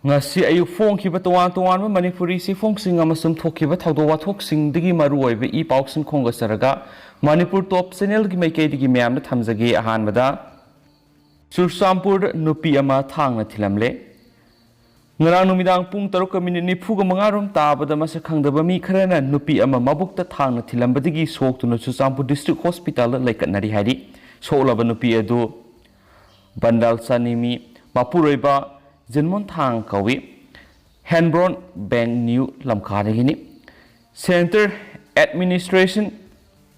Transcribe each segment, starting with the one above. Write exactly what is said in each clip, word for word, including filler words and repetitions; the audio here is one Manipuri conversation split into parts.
ꯉꯁꯤ ꯑꯌꯨꯛ ꯐꯣꯡꯈꯤꯕ ꯇꯣꯉꯥꯟ ꯇꯣꯉꯥꯟꯕ ꯃꯅꯤꯄꯨꯔꯤ ꯆꯦꯐꯣꯡꯁꯤꯡ ꯑꯃꯁꯨꯡ ꯊꯣꯛꯈꯤꯕ ꯊꯧꯗꯣꯛ ꯋꯥꯊꯣꯛꯁꯤꯡꯗꯒꯤ ꯃꯔꯨꯑꯣꯏꯕ ꯏ ꯄꯥꯎꯁꯤꯡ ꯈꯣꯝꯒꯠꯆꯔꯒ ꯃꯅꯤꯄꯨꯔ ꯇꯣꯞ ꯆꯦꯅꯦꯜꯒꯤ ꯃꯥꯏꯀꯩꯗꯒꯤ ꯃꯌꯥꯝꯗ ꯊꯝꯖꯒꯦ꯫ ꯑꯍꯥꯟꯕꯗ, ꯆꯨꯔꯆꯥꯟꯄꯨꯔꯗ ꯅꯨꯄꯤ ꯑꯃ ꯊꯥꯡꯅ ꯊꯤꯜꯂꯝꯂꯦ꯫ ꯉꯔꯥꯡ ꯅꯨꯃꯤꯗꯥꯡ ꯄꯨꯡ ꯇꯔꯨꯛꯀ ꯃꯤꯅꯤꯠ ꯅꯤꯐꯨꯒ ꯃꯉꯥ ꯔꯣꯝ ꯇꯥꯕꯗ ꯃꯁꯛ ꯈꯪꯗꯕ ꯃꯤ ꯈꯔꯅ ꯅꯨꯄꯤ ꯑꯃ ꯃꯕꯨꯛꯇ ꯊꯥꯡꯅ ꯊꯤꯜꯂꯝꯕꯗꯒꯤ ꯁꯣꯛꯇꯨꯅ ꯆꯨꯔꯆꯥꯟꯄꯨꯔ ꯗꯤꯁꯇ꯭ꯔꯤꯛ ꯍꯣꯁꯄꯤꯇꯥꯜꯗ ꯂꯩꯈꯠꯅꯔꯤ ꯍꯥꯏꯔꯤ꯫ ꯁꯣꯛꯂꯕ ꯅꯨꯄꯤ ꯑꯗꯨ ꯕꯟꯗꯥꯜ ꯆꯥꯅꯤꯃꯤ ꯃꯄꯨꯔꯣꯏꯕ ꯖꯤꯟꯃꯣꯟ ꯊꯥꯡ ꯀꯧꯏ꯫ ꯍꯦꯟꯕ꯭ꯔꯣꯟ ꯕꯦꯡ ꯅ꯭ꯌꯨ ꯂꯝꯈꯥꯗꯒꯤꯅꯤ꯫ Centre administration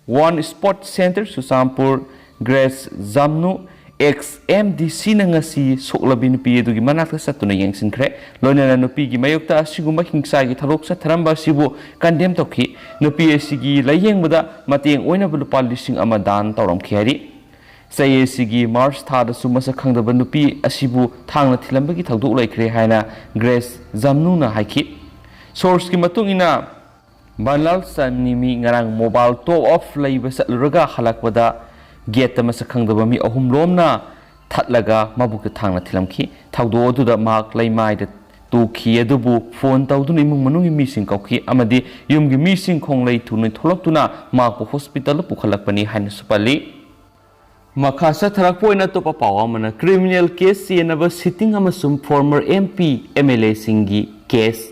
one sport centre Churachandpur ꯒ꯭ꯔꯦꯁ ꯖꯥꯝꯅꯨ ꯑꯦꯛꯁ ꯑꯦꯝ ꯗꯤ ꯁꯤꯅ ꯉꯁꯤ ꯁꯣꯛꯂꯕꯤ ꯅꯨꯄꯤ ꯑꯗꯨꯒꯤ ꯃꯅꯥꯛꯇ ꯆꯠꯇꯨꯅ ꯌꯦꯡꯁꯤꯟꯈ꯭ꯔꯦ꯫ ꯂꯣꯏꯅꯅ ꯅꯨꯄꯤꯒꯤ ꯃꯥꯌꯣꯛꯇ ꯑꯁꯤꯒꯨꯝꯕ ꯍꯤꯡꯁꯥꯒꯤ ꯊꯧꯗꯣꯛ ꯆꯠꯊꯔꯝꯕ ꯑꯁꯤꯕꯨ ꯀꯟꯗꯦꯝ ꯇꯧꯈꯤ꯫ ꯅꯨꯄꯤ ꯑꯁꯤꯒꯤ ꯂꯥꯌꯦꯡꯕꯗ ꯃꯇꯦꯡ ꯑꯣꯏꯅꯕ ꯂꯨꯄꯥ ꯂꯤꯁꯤꯡ ꯑꯃ ꯗꯥꯟ ꯇꯧꯔꯝꯈꯤ ꯍꯥꯏꯔꯤ꯫ ꯆꯍꯤ ꯑꯁꯤꯒꯤ ꯃꯥꯔꯆ ꯊꯥꯗꯁꯨ ꯃꯁꯛ ꯈꯪꯗꯕ ꯅꯨꯄꯤ ꯑꯁꯤꯕꯨ ꯊꯥꯡꯅ ꯊꯤꯜꯂꯝꯕꯒꯤ ꯊꯧꯗꯣꯛ ꯂꯩꯈ꯭ꯔꯦ ꯍꯥꯏꯅ ꯒ꯭ꯔꯦꯁ ꯖꯥꯝꯅꯨꯅ ꯍꯥꯏꯈꯤ꯫ ꯁꯣꯔꯁꯀꯤ ꯃꯇꯨꯡ ꯏꯟꯅ, ꯕꯟꯂꯥꯜ ꯆꯥꯅꯤꯃꯤ ꯉꯔꯥꯡ ꯃꯣꯕꯥꯏꯜ ꯇꯣꯞ ꯑꯣꯐ ꯂꯩꯕ ꯆꯠꯂꯨꯔꯒ ꯍꯜꯂꯛꯄꯗ ꯒꯦꯠꯇ ꯃꯁꯛ ꯈꯪꯗꯕ ꯃꯤ ꯑꯍꯨꯝ ꯂꯣꯝꯅ ꯊꯠꯂꯒ ꯃꯕꯨꯛꯇ ꯊꯥꯡꯅ ꯊꯤꯜꯂꯝꯈꯤ꯫ ꯊꯧꯗꯣꯛ ꯑꯗꯨꯗ ꯃꯍꯥꯛ ꯂꯩꯃꯥꯏꯗ ꯇꯨꯈꯤ, ꯑꯗꯨꯕꯨ ꯐꯣꯟ ꯇꯧꯗꯨꯅ ꯏꯃꯨꯡ ꯃꯅꯨꯡꯒꯤ ꯃꯤꯁꯤꯡ ꯀꯧꯈꯤ ꯑꯃꯗꯤ ꯌꯨꯝꯒꯤ ꯃꯤꯁꯤꯡ ꯈꯣꯡꯂꯩ ꯊꯨꯅ ꯊꯣꯛꯂꯛꯇꯨꯅ ꯃꯍꯥꯛꯄꯨ ꯍꯣꯁꯄꯤꯇꯥꯜꯗ ꯄꯨꯈꯠꯂꯛꯄꯅꯤ ꯍꯥꯏꯅꯁꯨ ꯄꯜꯂꯤ꯫ ꯃꯈꯥ ꯆꯠꯊꯔꯛꯄ ꯑꯣꯏꯅ ꯑꯇꯣꯞꯄ ꯄꯥꯎ ꯑꯃꯅ, ꯀ꯭ꯔꯤꯃꯤꯅꯦꯜ ꯀꯦꯁ ꯆꯦꯟꯅꯕ ꯁꯤꯇꯤꯡ ꯑꯃꯁꯨꯡ former M P, M L ꯑꯦꯁꯤꯡꯒꯤ case.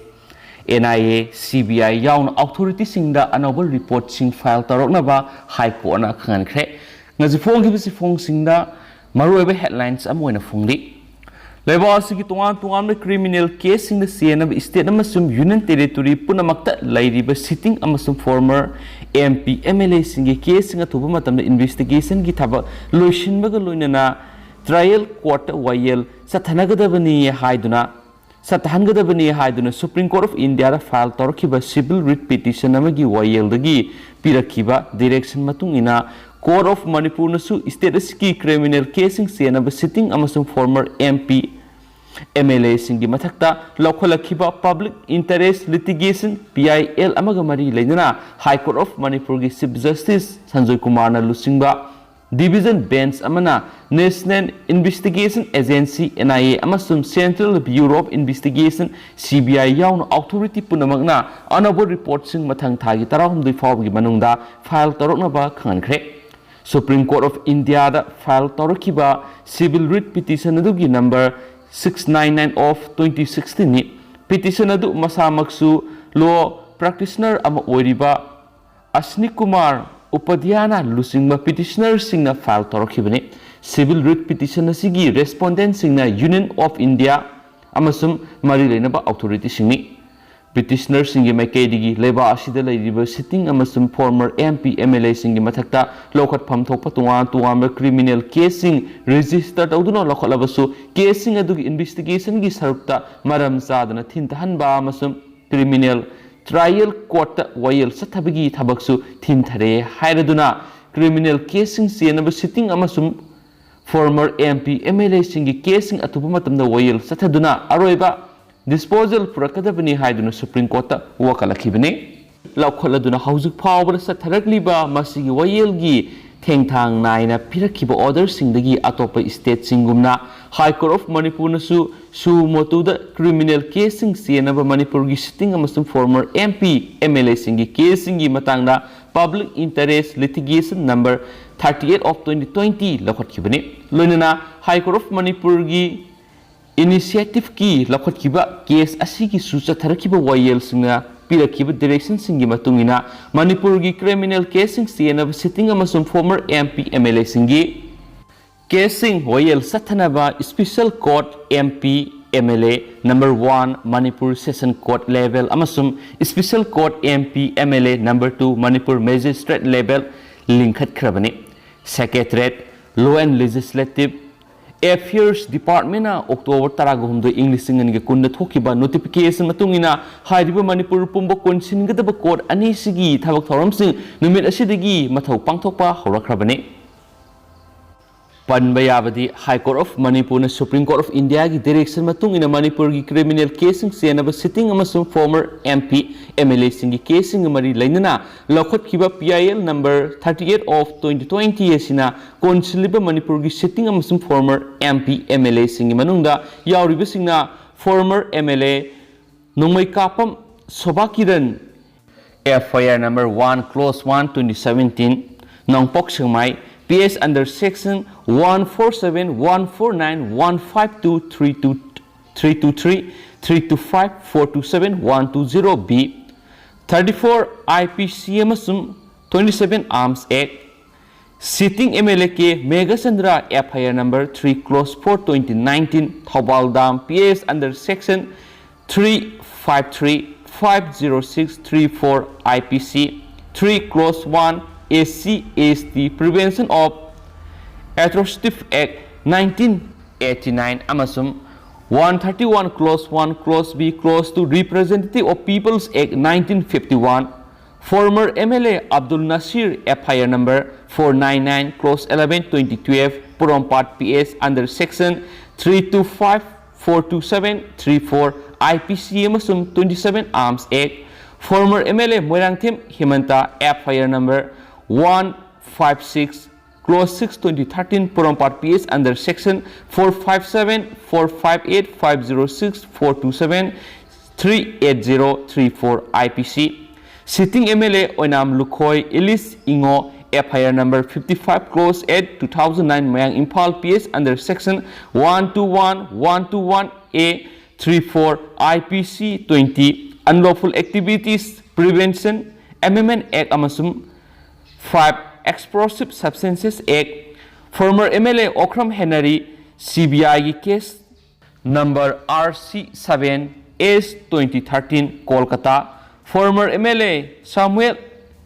N I A, C B ꯑꯥꯏ ꯌꯥꯎꯅ ꯑꯣꯊꯣꯔꯤꯇꯤꯁꯤꯡꯗ ꯑꯅꯧꯕ ꯔꯤꯄꯣꯔꯠꯁꯤꯡ ꯐꯥꯏꯜ ꯇꯧꯔꯛꯅꯕ ꯍꯥꯏ ꯀꯣꯔꯠꯅ ꯈꯪꯍꯟꯈ꯭ꯔꯦ꯫ ꯉꯁꯤ ꯐꯣꯡꯈꯤꯕ ꯆꯦꯐꯣꯡꯁꯤꯡꯗ ꯃꯔꯨꯑꯣꯏꯕ ꯍꯦꯗꯂꯥꯏꯟꯁ ꯑꯃ ꯑꯣꯏꯅ ꯐꯣꯡꯂꯤ꯫ ꯂꯩꯕꯥꯛ ꯑꯁꯤꯒꯤ ꯇꯣꯉꯥꯟ ꯇꯣꯉꯥꯟꯕ ꯀ꯭ꯔꯤꯃꯤꯅꯦꯜ ꯀꯦꯁꯁꯤꯡꯗ ꯆꯦꯟꯅꯕ ꯁ꯭ꯇꯦꯠ ꯑꯃꯁꯨꯡ ꯌꯨꯅꯤꯌꯟ ꯇꯦꯔꯤꯇꯣꯔꯤ ꯄꯨꯝꯅꯃꯛꯇ ꯂꯩꯔꯤꯕ ꯁꯤꯇꯤꯡ ꯑꯃꯁꯨꯡ former M P, M L ꯑꯦꯁꯤꯡꯒꯤ ꯀꯦꯁꯁꯤꯡ ꯑꯊꯨꯕ ꯃꯇꯝꯗ ꯏꯟꯚꯦꯁꯇꯤꯒꯦꯁꯟꯒꯤ ꯊꯕꯛ ꯂꯣꯏꯁꯤꯟꯕꯒ ꯂꯣꯏꯅꯅ ꯇ꯭ꯔꯥꯏꯌꯦꯜ ꯀꯣꯔꯠꯇ ꯋꯥꯌꯦꯜ ꯆꯠꯊꯅꯒꯗꯕꯅꯤ ꯍꯥꯏꯗꯨꯅ, ꯆꯠꯊꯍꯟꯒꯗꯕꯅꯤ ꯍꯥꯏꯗꯨꯅ ꯁꯨꯄ꯭ꯔꯤꯝ ꯀꯣꯔꯠ ꯑꯣꯐ ꯏꯟꯗꯤꯌꯥꯗ ꯐꯥꯏꯜ ꯇꯧꯔꯛꯈꯤꯕ ꯁꯤꯚꯤꯜ ꯔꯤꯠ ꯄꯤꯇꯤꯁꯟ ꯑꯃꯒꯤ ꯋꯥꯌꯦꯜꯗꯒꯤ ꯄꯤꯔꯛꯈꯤꯕ ꯗꯤꯔꯦꯛꯁꯟ ꯃꯇꯨꯡ ꯏꯟꯅ, ꯀꯣꯔꯠ ꯑꯣꯐ ꯃꯅꯤꯄꯨꯔꯅꯁꯨ ꯁ꯭ꯇꯦꯠ ꯑꯁꯤꯒꯤ ꯀ꯭ꯔꯤꯃꯤꯅꯦꯜ ꯀꯦꯁꯁꯤꯡ ꯆꯦꯟꯅꯕ ꯁꯤꯇꯤꯡ ꯑꯃꯁꯨꯡ former M P, M L ꯑꯦꯁꯤꯡꯒꯤ ꯃꯊꯛꯇ ꯂꯧꯈꯠꯂꯛꯈꯤꯕ public interest litigation, P I L, ꯑꯃꯒ ꯃꯔꯤ ꯂꯩꯅꯅ ꯍꯥꯏ ꯀꯣꯔꯠ ꯑꯣꯐ ꯃꯅꯤꯄꯨꯔꯒꯤ ꯆꯤꯐ ꯖꯁꯇꯤꯁ ꯁꯟꯖꯣꯏ ꯀꯨꯃꯥꯔꯅ ꯂꯨꯆꯤꯡꯕ Division Bench ꯑꯃꯅ National Investigation Agency, N I A, ꯑꯃꯁꯨꯡ Central Bureau of Investigation, C B I, ꯌꯥꯎꯅ authority ꯄꯨꯝꯅꯃꯛꯅ ꯑꯅꯧꯕ reportꯁꯤꯡ ꯃꯊꯪ ꯊꯥꯒꯤ ꯇꯔꯥꯍꯨꯝꯗꯣꯏ ꯐꯥꯎꯕꯒꯤ ꯃꯅꯨꯡꯗ file ꯇꯧꯔꯛꯅꯕ ꯈꯪꯍꯟꯈ꯭ꯔꯦ꯫ Supreme Court of Indiaꯗ file ꯇꯧꯔꯛꯈꯤꯕ civil writ petition ꯑꯗꯨꯒꯤ number six nine nine of twenty sixteenꯅꯤ꯫ Petition ꯑꯗꯨ ꯃꯁꯥꯃꯛꯁꯨ law practitioner ꯑꯃ ꯑꯣꯏꯔꯤꯕ ꯑꯁꯅꯤ ꯀꯨꯃꯥꯔ ꯎꯄꯥꯙ꯭ꯌꯥꯅ ꯂꯨꯆꯤꯡꯕ petitionerꯁꯤꯡꯅ file ꯇꯧꯔꯛꯈꯤꯕꯅꯤ꯫ Civil writ petition ꯑꯁꯤꯒꯤ respondentꯁꯤꯡꯅ Union of India ꯑꯃꯁꯨꯡ ꯃꯔꯤ ꯂꯩꯅꯕ authorityꯁꯤꯡꯅꯤ꯫ Petitionerꯁꯤꯡꯒꯤ ꯃꯥꯏꯀꯩꯗꯒꯤ ꯂꯩꯕꯥꯛ ꯑꯁꯤꯗ ꯂꯩꯔꯤꯕ sitting ꯑꯃꯁꯨꯡ former M P, M L Aꯁꯤꯡꯒꯤ ꯃꯊꯛꯇ ꯂꯧꯈꯠꯐꯝ ꯊꯣꯛꯄ ꯇꯣꯉꯥꯟ ꯇꯣꯉꯥꯟꯕ criminal caseꯁꯤꯡ register ꯇꯧꯗꯨꯅ ꯂꯧꯈꯠꯂꯕꯁꯨ, caseꯁꯤꯡ ꯑꯗꯨꯒꯤ investigationꯒꯤ ꯁꯔꯨꯛꯇ ꯃꯔꯝ ꯆꯥꯗꯅ ꯊꯤꯟꯊꯍꯟꯕ ꯑꯃꯁꯨꯡ criminal trial courtꯇ ꯋꯥꯌꯦꯜ ꯆꯠꯊꯕꯒꯤ ꯊꯕꯛꯁꯨ ꯊꯤꯟꯊꯔꯦ ꯍꯥꯏꯔꯗꯨꯅ, criminal caseꯁꯤꯡ ꯆꯦꯟꯅꯕ sitting ꯑꯃꯁꯨꯡ former M P, M L Aꯁꯤꯡꯒꯤ caseꯁꯤꯡ ꯑꯊꯨꯕ ꯃꯇꯝꯗ ꯋꯥꯌꯦꯜ ꯆꯠꯊꯗꯨꯅ ꯑꯔꯣꯏꯕ disposal ꯄꯨꯔꯛꯀꯗꯕꯅꯤ ꯍꯥꯏꯗꯨꯅ Supreme Courtꯇ ꯋꯥꯀꯠꯂꯛꯈꯤꯕꯅꯤ꯫ ꯂꯧꯈꯠꯂꯗꯨꯅ ꯍꯧꯖꯤꯛ ꯐꯥꯎꯕꯗ ꯆꯠꯊꯔꯛꯂꯤꯕ ꯃꯁꯤꯒꯤ ꯋꯥꯌꯦꯜꯒꯤ ꯊꯦꯡꯊꯥꯡ ꯅꯥꯏꯅ ꯄꯤꯔꯛꯈꯤꯕ orderꯁꯤꯡꯗꯒꯤ ꯑꯇꯣꯞꯄ stateꯁꯤꯡꯒꯨꯝꯅ High Court of Manipurꯅꯁꯨ suo motuda criminal caseꯁꯤꯡ ꯆꯦꯟꯅꯕ ꯃꯅꯤꯄꯨꯔꯒꯤ sitting ꯑꯃꯁꯨꯡ former M P, M L Aꯁꯤꯡꯒꯤ caseꯁꯤꯡꯒꯤ ꯃꯇꯥꯡꯗ public interest litigation number thirty eight of twenty twenty ꯂꯧꯈꯠꯈꯤꯕꯅꯤ꯫ ꯂꯣꯏꯅꯅ High Court of Manipurꯒꯤ initiativeꯀꯤ ꯂꯧꯈꯠꯈꯤꯕ case ꯑꯁꯤꯒꯤꯁꯨ ꯆꯠꯊꯔꯛꯈꯤꯕ ꯋꯥꯌꯦꯜꯁꯤꯡꯅ ꯄꯤꯔꯛꯈꯤꯕ directionꯁꯤꯡꯒꯤ ꯃꯇꯨꯡ ꯏꯟꯅ ꯃꯅꯤꯄꯨꯔꯒꯤ criminal caseꯁꯤꯡ ꯆꯦꯟꯅꯕ sitting ꯑꯃꯁꯨꯡ former M P, M L Aꯁꯤꯡꯒꯤ caseꯁꯤꯡ ꯋꯥꯌꯦꯜ ꯆꯠꯊꯅꯕ Special Court M P, M L A number one Manipur Session Court level ꯑꯃꯁꯨꯡ Special Court M P, M L A number two Manipur Magistrate level ꯂꯤꯡꯈꯠꯈ꯭ꯔꯕꯅꯤ꯫ Secretariat, Law and Legislative Affairs Departmentꯅ October ꯇꯔꯥꯒ ꯍꯨꯝꯗꯣꯏ, ꯏꯪ ꯂꯤꯁꯤꯡ ꯑꯅꯤꯒ ꯀꯨꯟꯗ ꯊꯣꯛꯈꯤꯕ notification ꯃꯇꯨꯡ ꯏꯟꯅ ꯍꯥꯏꯔꯤꯕ ꯃꯅꯤꯄꯨꯔ ꯄꯨꯝꯕ ꯀꯣꯟꯁꯤꯟꯒꯗꯕ court ꯑꯅꯤꯁꯤꯒꯤ ꯊꯕꯛ ꯊꯧꯔꯝꯁꯤꯡ ꯅꯨꯃꯤꯠ ꯑꯁꯤꯗꯒꯤ ꯃꯊꯧ ꯄꯥꯡꯊꯣꯛꯄ ꯍꯧꯔꯛꯈ꯭ꯔꯕꯅꯤ꯫ ꯄꯟꯕ ꯌꯥꯕꯗꯤ High Court of Manipurꯅ Supreme Court of Indiaꯒꯤ direction ꯃꯇꯨꯡ ꯏꯟꯅ ꯃꯅꯤꯄꯨꯔꯒꯤ criminal caseꯁꯤꯡ ꯆꯦꯟꯅꯕ sitting ꯑꯃꯁꯨꯡ former MP, MLAꯁꯤꯡꯒꯤ caseꯁꯤꯡꯒ ꯃꯔꯤ ꯂꯩꯅꯅ ꯂꯧꯈꯠꯈꯤꯕ PIL number thirty-eight of twenty twenty ꯑꯁꯤꯅ ꯀꯣꯟꯁꯤꯜꯂꯤꯕ ꯃꯅꯤꯄꯨꯔꯒꯤ sitting ꯑꯃꯁꯨꯡ former MP, MLAꯁꯤꯡꯒꯤ ꯃꯅꯨꯡꯗ ꯌꯥꯎꯔꯤꯕꯁꯤꯡꯅ former MLA ꯅꯣꯡꯃꯩꯀꯥꯄꯝ Sobha Kiran, FIR number one, clause one, twenty seventeen, ꯅꯣꯡꯄꯣꯛ ꯁꯦꯛꯃꯥꯏ, PS under section one four seven, one four nine, one five two, three two, three two three, three two five, four two seven, one two zero B, thirty-four IPC ꯑꯃꯁꯨꯡ twenty seven Arms Act, sitting MLA K Meghachandra, FIR number three, clause four, twenty nineteen, Thoubal Dam, PS under section three five three, five zero six, three four IPC, three, clause one, SC ST, Prevention of Atrocity Act nineteen eighty-nine ꯑꯃꯁꯨꯡ one thirty-one, clause one, clause B, clause two, Representative of People's Act nineteen fifty-one, former MLA Abdul Nasir, FIR number four nine nine, clause eleven, twenty twelve, Porompat, PS under section three two five, four two seven, three four IPC ꯑꯃꯁꯨꯡ twenty seven Arms Act, former MLA Moirangthem Hemanta, FIR number one five six, clause six, twenty thirteen, Porompat, PS under section four five seven, four five eight, five zero six, four two seven, three eight zero, three four IPC, sitting MLA Oinam Lukhoi Ilis Ingo, FIR number fifty-five, clause eight, two thousand nine, Mayang, Imphal, PS under section one two one, one two one A, three four IPC, twenty, Unlawful Activities Prevention Amendment Act ꯑꯃꯁꯨꯡ five, Explosive Substances Act, former MLA Okram Henry, CBIꯒꯤ case number RC seven S twenty thirteen, Kolkata, former MLA Samuel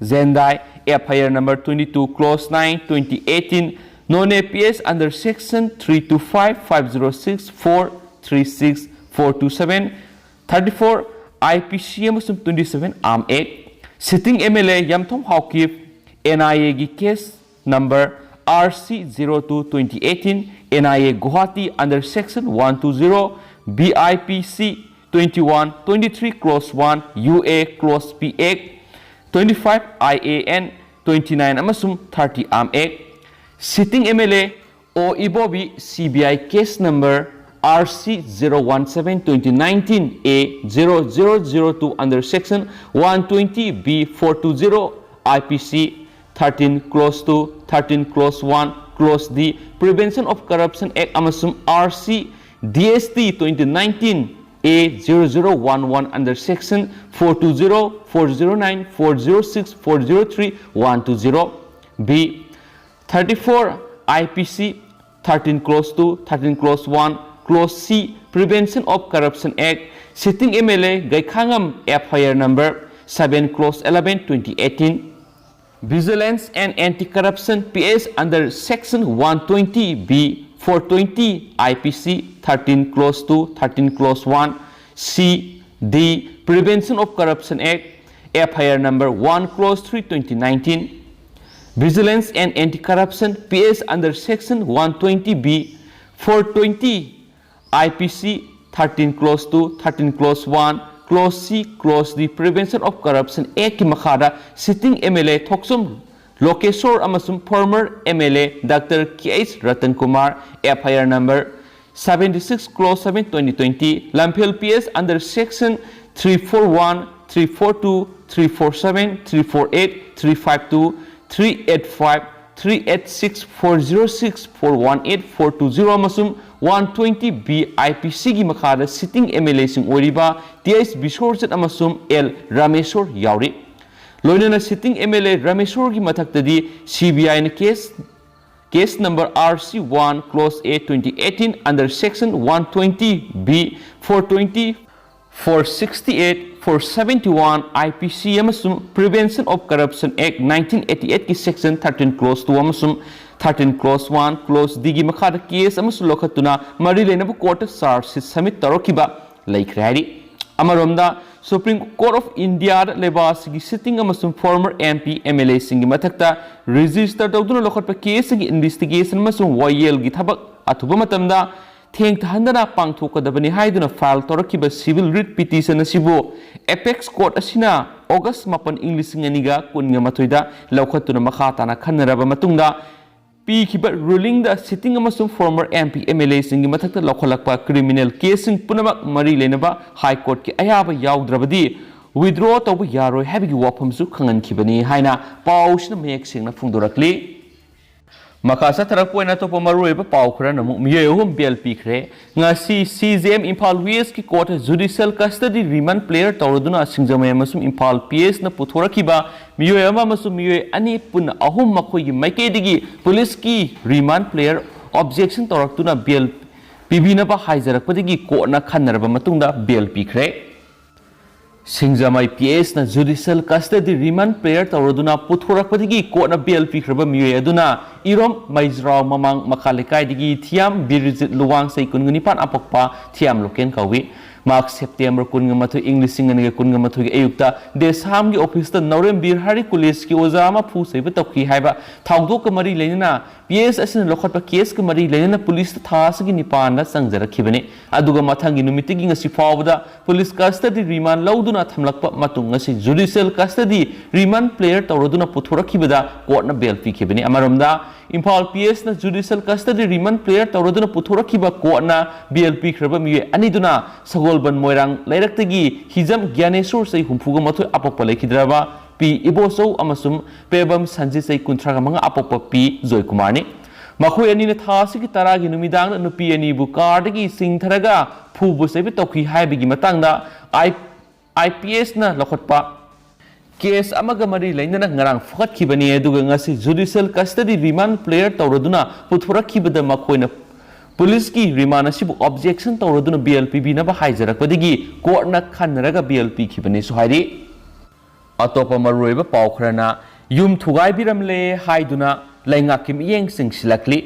Jindal, FIR number twenty-two, clause nine, twenty eighteen, Noney, PS under section three two five, five zero six, four three six, four two seven, thirty-four IPC ꯑꯃꯁꯨꯡ twenty seven Arms Act, sitting MLA Yamthong Haokip, NIAꯒꯤ case number R C zero two twenty eighteen, N I A Guwahati under section one two zero, B I P C twenty-one twenty-three clause one, U A clause P Act, twenty-five I A N twenty-nine ꯑꯃꯁꯨꯡ thirty Arm Act, sitting M L A O Ibobi, C B I case number R C zero one seven twenty nineteen A zero zero zero two under section one twenty B four two zero I P C thirteen clause two, thirteen clause one, clause D, Prevention of Corruption Act ꯑꯃꯁꯨꯡ R C D S T twenty nineteen A zero zero one one under section four two zero, four zero nine, four zero six, four zero three, one two zero, B thirty-four I P C thirteen clause two, thirteen clause one, clause C, Prevention of Corruption Act, sitting M L A Gaikhangam, F I R number seven, clause eleven, twenty eighteen. Vigilance and Anti-Corruption P S under section one twenty B, four twenty I P C, thirteen clause two, thirteen clause one, C, D, Prevention of Corruption Act, F I R number one, clause three, twenty nineteen. Vigilance and Anti-Corruption P S under section one twenty B, four twenty I P C, thirteen clause two, thirteen clause one, clause C, clause D, Prevention of Corruption Act ꯀꯤ ꯃꯈꯥꯗ sitting M L A ꯊꯣꯛꯆꯣꯝ ꯂꯣꯀꯦꯁꯣꯔ ꯑꯃꯁꯨꯡ former M L A Doctor K H Ratan Kumar, F I R number seventy-six, clause seven, twenty twenty, Lamphel P S under section three four one, three four two, three four seven, three four eight, three five two, three eight five, three eight six, four zero six, four one eight, four two zero ꯑꯃꯁꯨꯡ one twenty B I P C ꯒꯤ ꯃꯈꯥꯗ sitting M L A ꯁꯤꯡ ꯑꯣꯏꯔꯤꯕ T H ꯕꯤꯁ꯭ꯋꯔꯖꯤꯠ ꯑꯃꯁꯨꯡ L ꯔꯥꯃꯦꯁ꯭ꯋꯔ ꯌꯥꯎꯔꯤ꯫ ꯂꯣꯏꯅꯅ sitting M L A ꯔꯥꯃꯦꯁ꯭ꯋꯔꯒꯤ ꯃꯊꯛꯇꯗꯤ C B I ꯅ case, case number R C one, clause A, twenty eighteen under section one twenty B, four twenty, four sixty-eight, four seventy-one I P C ꯑꯃꯁꯨꯡ Prevention of Corruption Act nineteen eighty-eight ꯀꯤ section thirteen clause two ꯑꯃꯁꯨꯡ thirteen clause one, clause D ꯒꯤ ꯃꯈꯥꯗ case ꯑꯃꯁꯨ ꯂꯧꯈꯠꯇꯨꯅ ꯃꯔꯤ ꯂꯩꯅꯕ court ꯇ charge sheet submit ꯇꯧꯔꯛꯈꯤꯕ ꯂꯩꯈ꯭ꯔꯦ ꯍꯥꯏꯔꯤ꯫ ꯑꯃꯔꯣꯝꯗ, Supreme Court of Indiaꯗ ꯂꯩꯕꯥꯛ ꯑꯁꯤꯒꯤ sitting ꯑꯃꯁꯨꯡ former MP, MLAꯁꯤꯡꯒꯤ ꯃꯊꯛꯇ register ꯇꯧꯗꯨꯅ ꯂꯧꯈꯠꯄ caseꯁꯤꯡꯒꯤ investigation ꯑꯃꯁꯨꯡ ꯋꯥꯌꯦꯜꯒꯤ ꯊꯕꯛ ꯑꯊꯨꯕ ꯃꯇꯝꯗ ꯊꯦꯡꯊꯍꯟꯗꯅ ꯄꯥꯡꯊꯣꯛꯀꯗꯕꯅꯤ ꯍꯥꯏꯗꯨꯅ file ꯇꯧꯔꯛꯈꯤꯕ civil writ petition ꯑꯁꯤꯕꯨ Apex Court ꯑꯁꯤꯅ August ꯃꯥꯄꯟ, ꯏꯪ ꯂꯤꯁꯤꯡ ꯑꯅꯤꯒ ꯀꯨꯟꯒ ꯃꯥꯊꯣꯏꯗ ꯂꯧꯈꯠꯇꯨꯅ ꯃꯈꯥ ꯇꯥꯅ ꯈꯟꯅꯔꯕ ꯃꯇꯨꯡꯗ ꯄꯤꯈꯤꯕ rulingꯗ sitting ꯑꯃꯁꯨꯡ former MP, MLAꯁꯤꯡꯒꯤ ꯃꯊꯛꯇ ꯂꯧꯈꯠꯂꯛꯄ criminal caseꯁꯤꯡ ꯄꯨꯝꯅꯃꯛ ꯃꯔꯤ ꯂꯩꯅꯕ High Courtꯀꯤ ꯑꯌꯥꯕ ꯌꯥꯎꯗ꯭ꯔꯕꯗꯤ withdraw ꯇꯧꯕ ꯌꯥꯔꯣꯏ ꯍꯥꯏꯕꯒꯤ ꯋꯥꯐꯝꯁꯨ ꯈꯪꯍꯟꯈꯤꯕꯅꯤ ꯍꯥꯏꯅ ꯄꯥꯎꯁꯤꯅ ꯃꯌꯦꯛ ꯁꯦꯡꯅ ꯐꯣꯡꯗꯣꯔꯛꯂꯤ꯫ ꯃꯈꯥ ꯆꯠꯊꯔꯛꯄ ꯑꯣꯏꯅ ꯑꯇꯣꯞꯄ ꯃꯔꯨꯑꯣꯏꯕ ꯄꯥꯎ ꯈꯔꯅ ꯑꯃꯨꯛ ꯃꯤꯑꯣꯏ ꯑꯍꯨꯝ bail ꯄꯤꯈ꯭ꯔꯦ꯫ ꯉꯁꯤ CJM Imphal Westꯀꯤ court judicial custody remand prayer ꯇꯧꯔꯗꯨꯅ ꯁꯤꯡꯖꯃꯩ ꯑꯃꯁꯨꯡ ꯏꯝꯐꯥꯜ PSꯅ ꯄꯨꯊꯣꯔꯛꯈꯤꯕ ꯃꯤꯑꯣꯏ ꯑꯃ ꯑꯃꯁꯨꯡ ꯃꯤꯑꯣꯏ ꯑꯅꯤ, ꯄꯨꯟꯅ ꯑꯍꯨꯝ, ꯃꯈꯣꯏꯒꯤ ꯃꯥꯏꯀꯩꯗꯒꯤ policeꯀꯤ remand prayer objection ꯇꯧꯔꯛꯇꯨꯅ bail ꯄꯤꯕꯤꯅꯕ ꯍꯥꯏꯖꯔꯛꯄꯗꯒꯤ courtꯅ ꯈꯟꯅꯔꯕ ꯃꯇꯨꯡꯗ bail ꯄꯤꯈ꯭ꯔꯦ꯫ ꯁꯤꯡꯖꯃꯩ PSꯅ judicial custody remand prayer ꯇꯧꯔꯗꯨꯅ ꯄꯨꯊꯣꯔꯛꯄꯗꯒꯤ courtꯅ bail ꯄꯤꯈ꯭ꯔꯕ ꯃꯤꯑꯣꯏ ꯑꯗꯨꯅ ꯏꯔꯣꯝ ꯃꯩꯖ꯭ꯔꯥꯎ ꯃꯃꯥꯡ ꯃꯈꯥ ꯂꯩꯀꯥꯏꯗꯒꯤ ꯊꯤꯌꯥꯝ ꯕꯤꯔꯖꯤꯠ ꯂꯨꯋꯥꯡ, ꯆꯍꯤ ꯀꯨꯟꯒ ꯅꯤꯄꯥꯟ, ꯑꯄꯣꯛꯄ ꯊꯤꯌꯥꯝ ꯂꯣꯀꯦꯟ ꯀꯧꯏ꯫ ꯃꯍꯥꯛ September ꯀꯨꯟꯒ ꯃꯥꯊꯣꯏ, ꯏꯪ ꯂꯤꯁꯤꯡ ꯑꯅꯤꯒ ꯀꯨꯟꯒ ꯃꯥꯊꯣꯏꯒꯤ ꯑꯌꯨꯛꯇ ꯗꯦꯁꯥꯝꯒꯤ officeꯇ ꯅꯧꯔꯦꯝ ꯕꯤꯔ ꯍꯔꯤ collegeꯀꯤ ꯑꯣꯖꯥ ꯑꯃ ꯐꯨ ꯆꯩꯕ ꯇꯧꯈꯤ ꯍꯥꯏꯕ ꯊꯧꯗꯣꯛꯀ ꯃꯔꯤ ꯂꯩꯅꯅ PS ꯑꯁꯤꯅ ꯂꯧꯈꯠꯄ caseꯀ ꯃꯔꯤ ꯂꯩꯅꯅ policeꯇ ꯊꯥ ꯑꯁꯤꯒꯤ ꯅꯤꯄꯥꯟꯗ ꯆꯪꯖꯔꯛꯈꯤꯕꯅꯤ꯫ ꯑꯗꯨꯒ ꯃꯊꯪꯒꯤ ꯅꯨꯃꯤꯠꯇꯒꯤ ꯉꯁꯤ ꯐꯥꯎꯕꯗ police custody remand ꯂꯧꯗꯨꯅ ꯊꯝꯂꯛꯄ ꯃꯇꯨꯡ ꯉꯁꯤ judicial custody remand prayer ꯇꯧꯔꯗꯨꯅ ꯄꯨꯊꯣꯔꯛꯈꯤꯕꯗ courtꯅ bail ꯄꯤꯈꯤꯕꯅꯤ꯫ ꯑꯃꯔꯣꯝꯗ, Imphal PSꯅ judicial custody remand prayer ꯇꯧꯔꯗꯨꯅ ꯄꯨꯊꯣꯔꯛꯈꯤꯕ courtꯅ bail ꯄꯤꯈ꯭ꯔꯕ ꯃꯤꯑꯣꯏ ꯑꯅꯤꯗꯨꯅ ꯁꯒꯣꯜꯕꯟ ꯃꯣꯏꯔꯥꯡ ꯂꯩꯔꯛꯇꯒꯤ ꯍꯤꯖꯝ ꯒ꯭ꯌꯥꯅꯦꯁꯣꯔ, ꯆꯍꯤ ꯍꯨꯝꯐꯨꯒ ꯃꯥꯊꯣꯏ, ꯑꯄꯣꯛꯄ ꯂꯩꯈꯤꯗ꯭ꯔꯕ ꯄꯤ ꯏꯕꯣꯆꯧ ꯑꯃꯁꯨꯡ ꯄꯦꯕꯝ ꯁꯟꯖꯤꯠ, ꯆꯍꯤ ꯀꯨꯟꯊ꯭ꯔꯥꯒ ꯃꯉꯥ, ꯑꯄꯣꯛꯄ ꯄꯤ ꯖꯣꯏꯀꯨꯃꯥꯔꯅꯤ꯫ ꯃꯈꯣꯏ ꯑꯅꯤꯅ ꯊꯥ ꯑꯁꯤꯒꯤ ꯇꯔꯥꯒꯤ ꯅꯨꯃꯤꯗꯥꯡꯗ ꯅꯨꯄꯤ ꯑꯅꯤꯕꯨ carꯗꯒꯤ ꯆꯤꯡꯊꯔꯒ ꯐꯨꯕ ꯆꯩꯕ ꯇꯧꯈꯤ ꯍꯥꯏꯕꯒꯤ ꯃꯇꯥꯡꯗ I-, IPSꯅ ꯂꯧꯈꯠꯄ case ꯑꯃꯒ ꯃꯔꯤ ꯂꯩꯅꯅ ꯉꯔꯥꯡ ꯐꯨꯒꯠꯈꯤꯕꯅꯤ꯫ ꯑꯗꯨꯒ ꯉꯁꯤ judicial custody remand prayer ꯇꯧꯔꯗꯨꯅ ꯄꯨꯊꯣꯔꯛꯈꯤꯕꯗ ꯃꯈꯣꯏꯅ policeꯀꯤ remand ꯑꯁꯤꯕꯨ objection ꯇꯧꯔꯗꯨꯅ bail ꯄꯤꯕꯤꯅꯕ ꯍꯥꯏꯖꯔꯛꯄꯗꯒꯤ courtꯅ ꯈꯟꯅꯔꯒ bail ꯄꯤꯈꯤꯕꯅꯤꯁꯨ ꯍꯥꯏꯔꯤ꯫ ꯑꯇꯣꯞꯄ ꯃꯔꯨꯑꯣꯏꯕ ꯄꯥꯎ ꯈꯔꯅ ꯌꯨꯝ ꯊꯨꯒꯥꯏꯕꯤꯔꯝꯂꯦ ꯍꯥꯏꯗꯨꯅ ꯂꯩꯉꯥꯛꯀꯤ ꯃꯤꯠꯌꯦꯡ ꯆꯤꯡꯁꯤꯜꯂꯛꯂꯤ꯫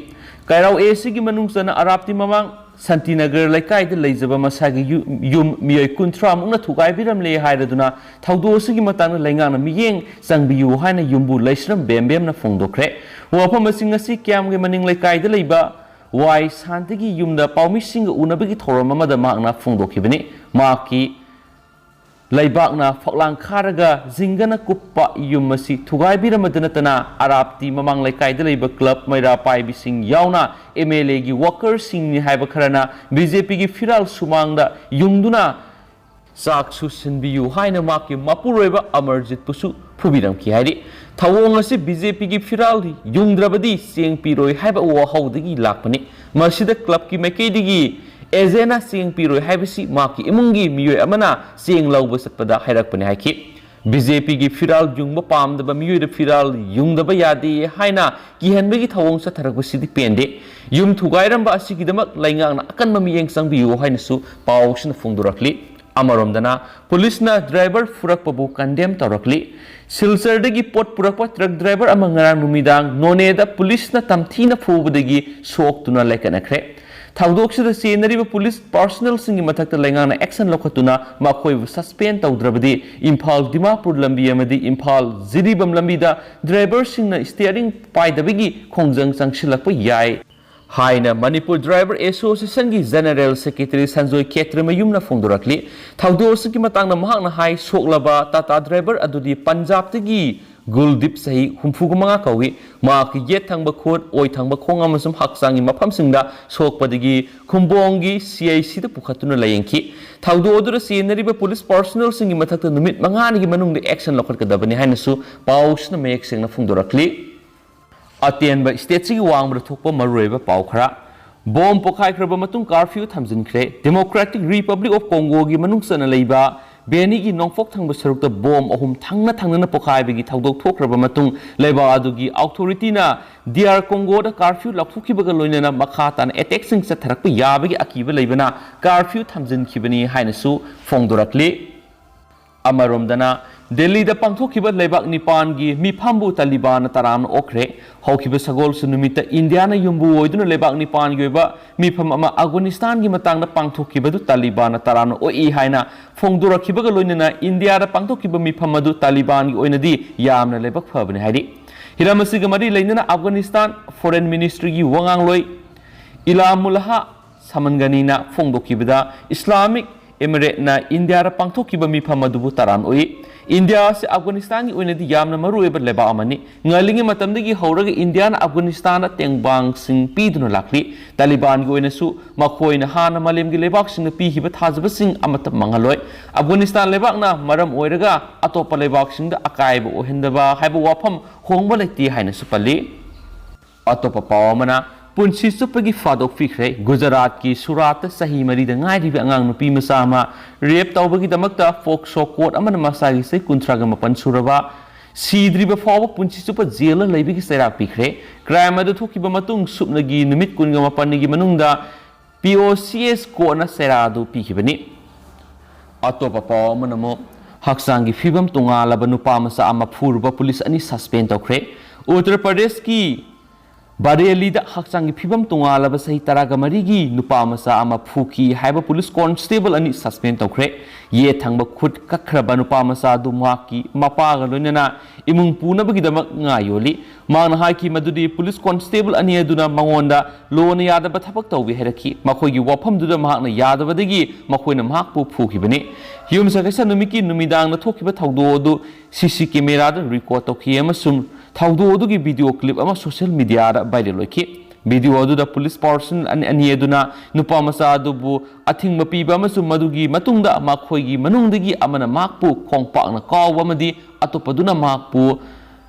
ꯀꯩꯔꯥꯎ ACꯒꯤ ꯃꯅꯨꯡ ꯆꯟꯅ ꯑꯔꯥꯞꯇꯤ ꯃꯃꯥꯡ ꯁꯥꯟꯇꯤꯅꯒꯔ ꯂꯩꯀꯥꯏꯗ ꯂꯩꯖꯕ ꯃꯁꯥꯒꯤ ꯌꯨ- ꯌꯨꯝ ꯃꯤꯑꯣꯏ ꯀꯨꯟꯊ꯭ꯔꯥ ꯃꯨꯛꯅ ꯊꯨꯒꯥꯏꯕꯤꯔꯝꯂꯦ ꯍꯥꯏꯔꯗꯨꯅ ꯊꯧꯗꯣꯛ ꯑꯁꯤꯒꯤ ꯃꯇꯥꯡꯗ ꯂꯩꯉꯥꯛꯅ ꯃꯤꯠꯌꯦꯡ ꯆꯪꯕꯤꯌꯨ ꯍꯥꯏꯅ ꯌꯨꯝꯕꯨ ꯂꯩꯁ꯭ꯔꯝ ꯕꯦꯝꯕꯦꯝꯅ ꯐꯣꯡꯗꯣꯛꯈ꯭ꯔꯦ꯫ ꯋꯥꯐꯝ ꯑꯁꯤ ꯉꯁꯤ ꯀ꯭ꯌꯥꯝꯒꯤ ꯃꯅꯤꯡ ꯂꯩꯀꯥꯏꯗ ꯂꯩꯕ ꯋꯥꯏ ꯁꯥꯟꯇꯤꯒꯤ ꯌꯨꯝꯗ ꯄꯥꯎꯃꯤꯁꯤꯡꯒ ꯎꯅꯕꯒꯤ ꯊꯧꯔꯝ ꯑꯃꯗ ꯃꯍꯥꯛꯅ ꯐꯣꯡꯗꯣꯛꯈꯤꯕꯅꯤ꯫ ꯃꯍꯥꯛꯀꯤ ꯂꯩꯕꯥꯛꯅ ꯐꯛꯂꯥꯡ ꯈꯥꯔꯒ ꯖꯤꯡꯒꯅ ꯀꯨꯞꯄ ꯌꯨꯝ ꯑꯁꯤ ꯊꯨꯒꯥꯏꯕꯤꯔꯝꯕꯗ ꯅꯠꯇꯅ ꯑꯔꯥꯞꯇꯤ ꯃꯃꯥꯡ ꯂꯩꯀꯥꯏꯗ ꯂꯩꯕ ꯀ꯭ꯂꯕ ꯃꯩꯔꯥ ꯄꯥꯏꯕꯤꯁꯤꯡ ꯌꯥꯎꯅ ꯑꯦꯝ ꯑꯦꯜ ꯑꯦꯒꯤ ꯋꯥꯀꯔꯁꯤꯡꯅꯤ ꯍꯥꯏꯕ ꯈꯔꯅ ꯕꯤ ꯖꯦ ꯄꯤꯒꯤ ꯐꯤꯔꯥꯜ ꯁꯨꯃꯥꯡꯗ ꯌꯨꯡꯗꯨꯅ ꯆꯥꯛꯁꯨ ꯁꯤꯟꯕꯤꯌꯨ ꯍꯥꯏꯅ ꯃꯍꯥꯛꯀꯤ ꯃꯄꯨꯔꯣꯏꯕ ꯑꯃꯔꯖꯤꯠꯄꯨꯁꯨ ꯐꯨꯕꯤꯔꯝꯈꯤ ꯍꯥꯏꯔꯤ꯫ ꯊꯧꯑꯣꯡ ꯑꯁꯤ ꯕꯤ ꯖꯦ ꯄꯤꯒꯤ ꯐꯤꯔꯥꯜ ꯌꯨꯡꯗ꯭ꯔꯕꯗꯤ ꯆꯦꯡ ꯄꯤꯔꯣꯏ ꯍꯥꯏꯕ ꯋꯥꯍꯧꯗꯒꯤ ꯂꯥꯛꯄꯅꯤ꯫ ꯃꯁꯤꯗ ꯀ꯭ꯂꯕꯀꯤ ꯃꯥꯏꯀꯩꯗꯒꯤ ꯑꯦꯖꯦꯟꯅ ꯆꯦꯡ ꯄꯤꯔꯣꯏ ꯍꯥꯏꯕꯁꯤ ꯃꯍꯥꯛꯀꯤ ꯏꯃꯨꯡꯒꯤ ꯃꯤꯑꯣꯏ ꯑꯃꯅ ꯆꯦꯡ ꯂꯧꯕ ꯆꯠꯄꯗ ꯍꯥꯏꯔꯛꯄꯅꯤ ꯍꯥꯏꯈꯤ꯫ ꯕꯤ ꯖꯦ ꯄꯤꯒꯤ ꯐꯤꯔꯥꯜ ꯌꯨꯡꯕ ꯄꯥꯝꯗꯕ ꯃꯤꯑꯣꯏꯗ ꯐꯤꯔꯥꯜ ꯌꯨꯡꯗꯕ ꯌꯥꯗꯦ ꯍꯥꯏꯅ ꯀꯤꯍꯟꯕꯒꯤ ꯊꯧꯑꯣꯡ ꯆꯠꯊꯔꯛꯄꯁꯤꯗꯤ ꯄꯦꯟꯗꯦ꯫ ꯌꯨꯝ ꯊꯨꯒꯥꯏꯔꯝꯕ ꯑꯁꯤꯒꯤꯗꯃꯛ ꯂꯩꯉꯥꯛꯅ ꯑꯀꯟꯕ ꯃꯤꯠꯌꯦꯡ ꯆꯪꯕꯤꯌꯨ ꯍꯥꯏꯅꯁꯨ ꯄꯥꯎꯁꯤꯅ ꯐꯣꯡꯗꯣꯔꯛꯂꯤ꯫ ꯑꯃꯔꯣꯝꯗꯅ ꯄꯨꯂꯤꯁꯅ ꯗ꯭ꯔꯥꯏꯚꯔ ꯐꯨꯔꯛꯄꯕꯨ ꯀꯟꯗꯦꯝ ꯇꯧꯔꯛꯂꯤ꯫ ꯁꯤꯜꯆꯔꯗꯒꯤ ꯄꯣꯠ ꯄꯨꯔꯛꯄ ꯇ꯭ꯔꯛ ꯗ꯭ꯔꯥꯏꯚꯔ ꯑꯃ ꯉꯔꯥꯡ ꯅꯨꯃꯤꯗꯥꯡ ꯅꯣꯅꯦꯗ ꯄꯨꯂꯤꯁꯅ ꯇꯝꯊꯤꯅ ꯐꯨꯕꯗꯒꯤ ꯁꯣꯛꯇꯨꯅ ꯂꯥꯏꯀꯠꯅꯈ꯭ꯔꯦ꯫ ꯊꯧꯗꯣꯛꯁꯤꯗ ꯆꯦꯟꯅꯔꯤꯕ ꯄꯨꯂꯤꯁ ꯄꯥꯔꯁꯣꯅꯦꯜꯁꯤꯡꯒꯤ ꯃꯊꯛꯇ ꯂꯩꯉꯥꯛꯅ ꯑꯦꯛꯁꯟ ꯂꯧꯈꯠꯇꯨꯅ ꯃꯈꯣꯏꯕꯨ ꯁꯁꯄꯦꯟ ꯇꯧꯗ꯭ꯔꯕꯗꯤ ꯏꯝꯐꯥꯜ ꯗꯤꯃꯥꯄꯨꯔ ꯂꯝꯕꯤ ꯑꯃꯗꯤ ꯏꯝꯐꯥꯜ ꯖꯤꯔꯤꯕꯥꯝ ꯂꯝꯕꯤꯗ ꯗ꯭ꯔꯥꯏꯚꯔꯁꯤꯡꯅ ꯁ꯭ꯇꯤꯌꯔꯤꯡ ꯄꯥꯏꯗꯕꯒꯤ ꯈꯣꯡꯖꯪ ꯆꯪꯁꯤꯜꯂꯛꯄ ꯌꯥꯏ ꯍꯥꯏꯅ Manipur driver ꯑꯦꯁꯣꯁꯤꯌꯦꯁꯟꯒꯤ general secretary Sanjoy ꯈꯦꯇ꯭ꯔꯤꯃꯌꯨꯝꯅ ꯐꯣꯡꯗꯣꯔꯛꯂꯤ꯫ ꯊꯧꯗꯣꯛ ꯑꯁꯤꯒꯤ ꯃꯇꯥꯡꯗ ꯃꯍꯥꯛꯅ ꯍꯥꯏ, ꯁꯣꯛꯂꯕ ꯇꯥꯇꯥ ꯗ꯭ꯔꯥꯏꯚꯔ ꯑꯗꯨꯗꯤ ꯄꯟꯖꯥꯕꯇꯒꯤ ꯒꯨꯜꯗꯤꯞ, ꯆꯍꯤ ꯍꯨꯝꯐꯨ ꯃꯉꯥ ꯀꯧꯏ꯫ ꯃꯍꯥꯛꯀꯤ ꯌꯦꯠ ꯊꯪꯕ ꯈꯨꯠ, ꯑꯣꯏ ꯊꯪꯕ ꯈꯣꯡ ꯑꯃꯁꯨꯡ ꯍꯛꯆꯥꯡꯒꯤ ꯃꯐꯝꯁꯤꯡꯗ ꯁꯣꯛꯄꯗꯒꯤ ꯈꯨꯝꯕꯣꯡꯒꯤ ꯁꯤ ꯑꯥꯏ ꯁꯤꯗ ꯄꯨꯈꯠꯇꯨꯅ ꯂꯥꯌꯦꯡꯈꯤ꯫ ꯊꯧꯗꯣꯛ ꯑꯗꯨꯗ ꯆꯦꯟꯅꯔꯤꯕ ꯄꯨꯂꯤꯁ ꯄꯥꯔꯁꯣꯅꯦꯜꯁꯤꯡꯒꯤ ꯃꯊꯛꯇ ꯅꯨꯃꯤꯠ ꯃꯉꯥꯅꯤꯒꯤ ꯃꯅꯨꯡꯗ ꯑꯦꯛꯁꯟ ꯂꯧꯈꯠꯀꯗꯕꯅꯤ ꯍꯥꯏꯅꯁꯨ ꯄꯥꯎꯁꯤꯅ ꯃꯌꯦꯛ ꯁꯦꯡꯅ ꯐꯣꯡꯗꯣꯔꯛꯂꯤ꯫ ꯑꯇꯦꯟꯕ ꯁ꯭ꯇꯦꯠꯁꯤꯒꯤ ꯋꯥꯡꯃꯗ ꯊꯣꯛꯄ ꯃꯔꯨꯑꯣꯏꯕ ꯄꯥꯎ ꯈꯔ꯫ ꯕꯣꯝ ꯄꯣꯈꯥꯏꯈ꯭ꯔꯕ ꯃꯇꯨꯡ ꯀꯥꯔꯐ꯭ꯌꯨ ꯊꯝꯖꯤꯟꯈ꯭ꯔꯦ꯫ ꯗꯦꯃꯣꯀ꯭ꯔꯦꯇꯤꯛ ꯔꯤꯄꯕ꯭ꯂꯤꯛ ꯑꯣꯐ ꯀꯣꯡꯒꯣꯒꯤ ꯃꯅꯨꯡ ꯆꯟꯅ ꯂꯩꯕ ꯕꯦꯅꯤꯒꯤ ꯅꯣꯡꯄꯣꯛ ꯊꯪꯕ ꯁꯔꯨꯛꯇ ꯕꯣꯝ ꯑꯍꯨꯝ ꯊꯪꯅ ꯊꯪꯅꯅ ꯄꯣꯈꯥꯏꯕꯒꯤ ꯊꯧꯗꯣꯛ ꯊꯣꯛꯈ꯭ꯔꯕ ꯃꯇꯨꯡ ꯂꯩꯕꯥꯛ ꯑꯗꯨꯒꯤ ꯑꯣꯊꯣꯔꯤꯇꯤꯅ ꯗꯤ ꯑꯥꯔ ꯀꯣꯡꯒꯣꯗ ꯀꯥꯔꯐ꯭ꯌꯨ ꯂꯥꯎꯊꯣꯛꯈꯤꯕꯒ ꯂꯣꯏꯅꯅ ꯃꯈꯥ ꯇꯥꯅ ꯑꯦꯇꯦꯛꯁꯤꯡ ꯆꯠꯊꯔꯛꯄ ꯌꯥꯕꯒꯤ ꯑꯀꯤꯕ ꯂꯩꯕꯅ ꯀꯥꯔꯐ꯭ꯌꯨ ꯊꯝꯖꯤꯟꯈꯤꯕꯅꯤ ꯍꯥꯏꯅꯁꯨ ꯐꯣꯡꯗꯣꯔꯛꯂꯤ꯫ ꯑꯃꯔꯣꯝꯗꯅ ꯗꯦꯜꯂꯤꯗ ꯄꯥꯡꯊꯣꯛꯈꯤꯕ ꯂꯩꯕꯥꯛ ꯅꯤꯄꯥꯟꯒꯤ ꯃꯤꯐꯝꯕꯨ ꯇꯥꯂꯤꯕꯥꯟꯅ ꯇꯔꯥꯝꯅ ꯑꯣꯛꯈ꯭ꯔꯦ꯫ ꯍꯧꯈꯤꯕ ꯁꯒꯣꯜꯁꯦꯟ ꯅꯨꯃꯤꯠꯇ ꯏꯟꯗꯤꯌꯥꯅ ꯌꯨꯝꯕꯨ ꯑꯣꯏꯗꯨꯅ ꯂꯩꯕꯥꯛ ꯅꯤꯄꯥꯟꯒꯤ ꯑꯣꯏꯕ ꯃꯤꯐꯝ ꯑꯃ ꯑꯐꯒꯥꯅꯤꯁꯇꯥꯟꯒꯤ ꯃꯇꯥꯡꯗ ꯄꯥꯡꯊꯣꯛꯈꯤꯕꯗꯨ ꯇꯥꯂꯤꯕꯥꯟꯅ ꯇꯔꯥꯝꯅ ꯑꯣꯛꯏ ꯍꯥꯏꯅ ꯐꯣꯡꯗꯣꯔꯛꯈꯤꯕꯒ ꯂꯣꯏꯅꯅ ꯏꯟꯗꯤꯌꯥꯗ ꯄꯥꯡꯊꯣꯛꯈꯤꯕ ꯃꯤꯐꯝ ꯑꯗꯨ ꯇꯥꯂꯤꯕꯥꯟꯒꯤ ꯑꯣꯏꯅꯗꯤ ꯌꯥꯝꯅ ꯂꯥꯏꯕꯛ ꯐꯕꯅꯤ ꯍꯥꯏꯔꯤ꯫ ꯍꯤꯔꯝ ꯑꯁꯤꯒ ꯃꯔꯤ ꯂꯩꯅꯅ ꯑꯐꯒꯥꯅꯤꯁꯇꯥꯟ ꯐꯣꯔꯦꯟ ꯃꯤꯅꯤꯁꯇ꯭ꯔꯤꯒꯤ ꯋꯥꯉꯥꯡꯂꯣꯏ ꯏꯂꯥꯃꯨꯜꯍꯥ ꯁꯃꯟꯒꯅꯤꯅ ꯐꯣꯡꯗꯣꯛꯈꯤꯕꯗ, ꯏꯁꯂꯥꯃꯤꯛ ꯏꯃꯤꯔꯦꯠꯅ ꯏꯟꯗꯤꯌꯥꯗ ꯄꯥꯡꯊꯣꯛꯈꯤꯕ ꯃꯤꯐꯝ ꯑꯗꯨꯕꯨ ꯇꯔꯥꯝ ꯑꯣꯛꯏ꯫ ꯏꯟꯗꯤꯌꯥ ꯑꯁꯤ ꯑꯐꯒꯥꯅꯤꯁꯇꯥꯟꯒꯤ ꯑꯣꯏꯅꯗꯤ ꯌꯥꯝꯅ ꯃꯔꯨꯑꯣꯏꯕ ꯂꯩꯕꯥꯛ ꯑꯃꯅꯤ꯫ ꯉꯜꯂꯤꯉꯩ ꯃꯇꯝꯗꯒꯤ ꯍꯧꯔꯒ ꯏꯟꯗꯤꯌꯥꯅ ꯑꯐꯒꯥꯅꯤꯁꯇꯥꯟꯗ ꯇꯦꯡꯕꯥꯡꯁꯤꯡ ꯄꯤꯗꯨꯅ ꯂꯥꯛꯂꯤ꯫ ꯇꯥꯂꯤꯕꯥꯟꯒꯤ ꯑꯣꯏꯅꯁꯨ ꯃꯈꯣꯏꯅ ꯍꯥꯟꯅ ꯃꯥꯂꯦꯝꯒꯤ ꯂꯩꯕꯥꯛꯁꯤꯡꯅ ꯄꯤꯈꯤꯕ ꯊꯥꯖꯕꯁꯤꯡ ꯑꯃꯠꯇ ꯃꯥꯡꯍꯜꯂꯣꯏ꯫ ꯑꯐꯒꯥꯅꯤꯁꯇꯥꯟ ꯂꯩꯕꯥꯛꯅ ꯃꯔꯝ ꯑꯣꯏꯔꯒ ꯑꯇꯣꯞꯄ ꯂꯩꯕꯥꯛꯁꯤꯡꯗ ꯑꯀꯥꯏꯕ ꯑꯣꯏꯍꯟꯗꯕ ꯍꯥꯏꯕ ꯋꯥꯐꯝ ꯍꯣꯡꯕ ꯂꯩꯇꯦ ꯍꯥꯏꯅꯁꯨ ꯄꯜꯂꯤ꯫ ꯑꯇꯣꯞꯄ ꯄꯥꯎ ꯑꯃꯅ, ꯄꯨꯟꯁꯤ ꯆꯨꯞꯄꯒꯤ ꯐꯥꯗꯣꯛ ꯄꯤꯈ꯭ꯔꯦ꯫ ꯒꯨꯖꯔꯥꯠꯀꯤ ꯁꯨꯔꯥꯠꯇ ꯆꯍꯤ ꯃꯔꯤꯗ ꯉꯥꯏꯔꯤꯕ ꯑꯉꯥꯡ ꯅꯨꯄꯤ ꯃꯆꯥ ꯑꯃ ꯔꯦꯞ ꯇꯧꯕꯒꯤꯗꯃꯛꯇ ꯐꯣꯛꯁꯣ ꯀꯣꯔꯠ ꯑꯃꯅ ꯃꯁꯥꯒꯤ ꯆꯍꯤ ꯀꯨꯟꯊ꯭ꯔꯥꯒ ꯃꯥꯄꯟ ꯁꯨꯔꯕ ꯁꯤꯗ꯭ꯔꯤꯕ ꯐꯥꯎꯕ ꯄꯨꯟꯁꯤ ꯆꯨꯞꯄ ꯖꯦꯜꯗ ꯂꯩꯕꯒꯤ ꯆꯩꯔꯥꯛ ꯄꯤꯈ꯭ꯔꯦ꯫ ꯀ꯭ꯔꯥꯏꯝ ꯑꯗꯨ ꯊꯣꯛꯈꯤꯕ ꯃꯇꯨꯡ ꯁꯨꯞꯅꯒꯤ ꯅꯨꯃꯤꯠ ꯀꯨꯟꯒ ꯃꯥꯄꯟꯒꯤ ꯃꯅꯨꯡꯗ ꯄꯤ ꯑꯣ ꯁꯤ ꯑꯦꯁ ꯀꯣꯔꯠꯅ ꯆꯩꯔꯥꯛ ꯑꯗꯨ ꯄꯤꯈꯤꯕꯅꯤ꯫ ꯑꯇꯣꯞꯄ ꯄꯥꯎ ꯑꯃꯅ ꯑꯃꯨꯛ, ꯍꯛꯆꯥꯡꯒꯤ ꯐꯤꯕꯝ ꯇꯣꯉꯥꯜꯂꯕ ꯅꯨꯄꯥ ꯃꯆꯥ ꯑꯃ ꯐꯨꯔꯨꯕ ꯄꯨꯂꯤꯁ ꯑꯅꯤ ꯁꯁꯄꯦꯟ ꯇꯧꯈ꯭ꯔꯦ꯫ ꯎꯠꯇꯔ ꯄ꯭ꯔꯗꯦꯁꯀꯤ ꯕꯔꯦꯂꯤꯗ ꯍꯛꯆꯥꯡꯒꯤ ꯐꯤꯕꯝ ꯇꯣꯉꯥꯜꯂꯕ ꯆꯍꯤ ꯇꯔꯥꯒ ꯃꯔꯤꯒꯤ ꯅꯨꯄꯥ ꯃꯆꯥ ꯑꯃ ꯐꯨꯈꯤ ꯍꯥꯏꯕ ꯄꯨꯂꯤꯁ ꯀꯣꯟꯁꯇꯦꯕꯜ ꯑꯅꯤ ꯁꯁꯄꯦꯟ ꯇꯧꯈ꯭ꯔꯦ꯫ ꯌꯦꯠ ꯊꯪꯕ ꯈꯨꯠ ꯀꯛꯈ꯭ꯔꯕ ꯅꯨꯄꯥ ꯃꯆꯥ ꯑꯗꯨ ꯃꯍꯥꯛꯀꯤ ꯃꯄꯥꯒ ꯂꯣꯏꯅꯅ ꯏꯃꯨꯡ ꯄꯨꯅꯕꯒꯤꯗꯃꯛ ꯉꯥ ꯌꯣꯜꯂꯤ꯫ ꯃꯍꯥꯛꯅ ꯍꯥꯏꯈꯤ ꯃꯗꯨꯗꯤ ꯄꯨꯂꯤꯁ ꯀꯣꯟꯁꯇꯦꯕꯜ ꯑꯅꯤ ꯑꯗꯨꯅ ꯃꯉꯣꯟꯗ ꯂꯣꯅ ꯌꯥꯗꯕ ꯊꯕꯛ ꯇꯧꯏ ꯍꯥꯏꯔꯛꯈꯤ꯫ ꯃꯈꯣꯏꯒꯤ ꯋꯥꯐꯝꯗꯨꯗ ꯃꯍꯥꯛꯅ ꯌꯥꯗꯕꯗꯒꯤ ꯃꯈꯣꯏꯅ ꯃꯍꯥꯛꯄꯨ ꯐꯨꯈꯤꯕꯅꯤ꯫ ꯌꯨꯝꯁꯀꯩꯁ ꯅꯨꯃꯤꯠꯀꯤ ꯅꯨꯃꯤꯗꯥꯡꯗ ꯊꯣꯛꯈꯤꯕ ꯊꯧꯗꯣꯛ ꯑꯗꯨ ꯁꯤ ꯁꯤ ꯀꯦꯃꯦꯔꯥꯗ ꯔꯦꯀꯣꯔꯗ ꯇꯧꯈꯤ ꯑꯃꯁꯨꯡ ꯊꯧꯗꯣꯛ ꯑꯗꯨꯒꯤ ꯚꯤꯗꯤꯑꯣ ꯀ꯭ꯂꯤꯞ ꯑꯃ ꯁꯣꯁꯤꯌꯦꯜ ꯃꯤꯗꯤꯌꯥꯗ ꯚꯥꯏꯔꯦꯜ ꯑꯣꯏꯈꯤ꯫ ꯚꯤꯗꯤꯑꯣ ꯑꯗꯨꯗ ꯄꯨꯂꯤꯁ ꯄꯥꯔꯁꯟ ꯑꯅꯤ ꯑꯗꯨꯅ ꯅꯨꯄꯥ ꯃꯆꯥ ꯑꯗꯨꯕꯨ ꯑꯊꯤꯡꯕ ꯄꯤꯕ ꯑꯃꯁꯨꯡ ꯃꯗꯨꯒꯤ ꯃꯇꯨꯡꯗ ꯃꯈꯣꯏꯒꯤ ꯃꯅꯨꯡꯗꯒꯤ ꯑꯃꯅ ꯃꯍꯥꯛꯄꯨ ꯈꯣꯡꯄꯥꯛꯅ ꯀꯥꯎꯕ ꯑꯃꯗꯤ ꯑꯇꯣꯞꯄꯗꯨꯅ ꯃꯍꯥꯛꯄꯨ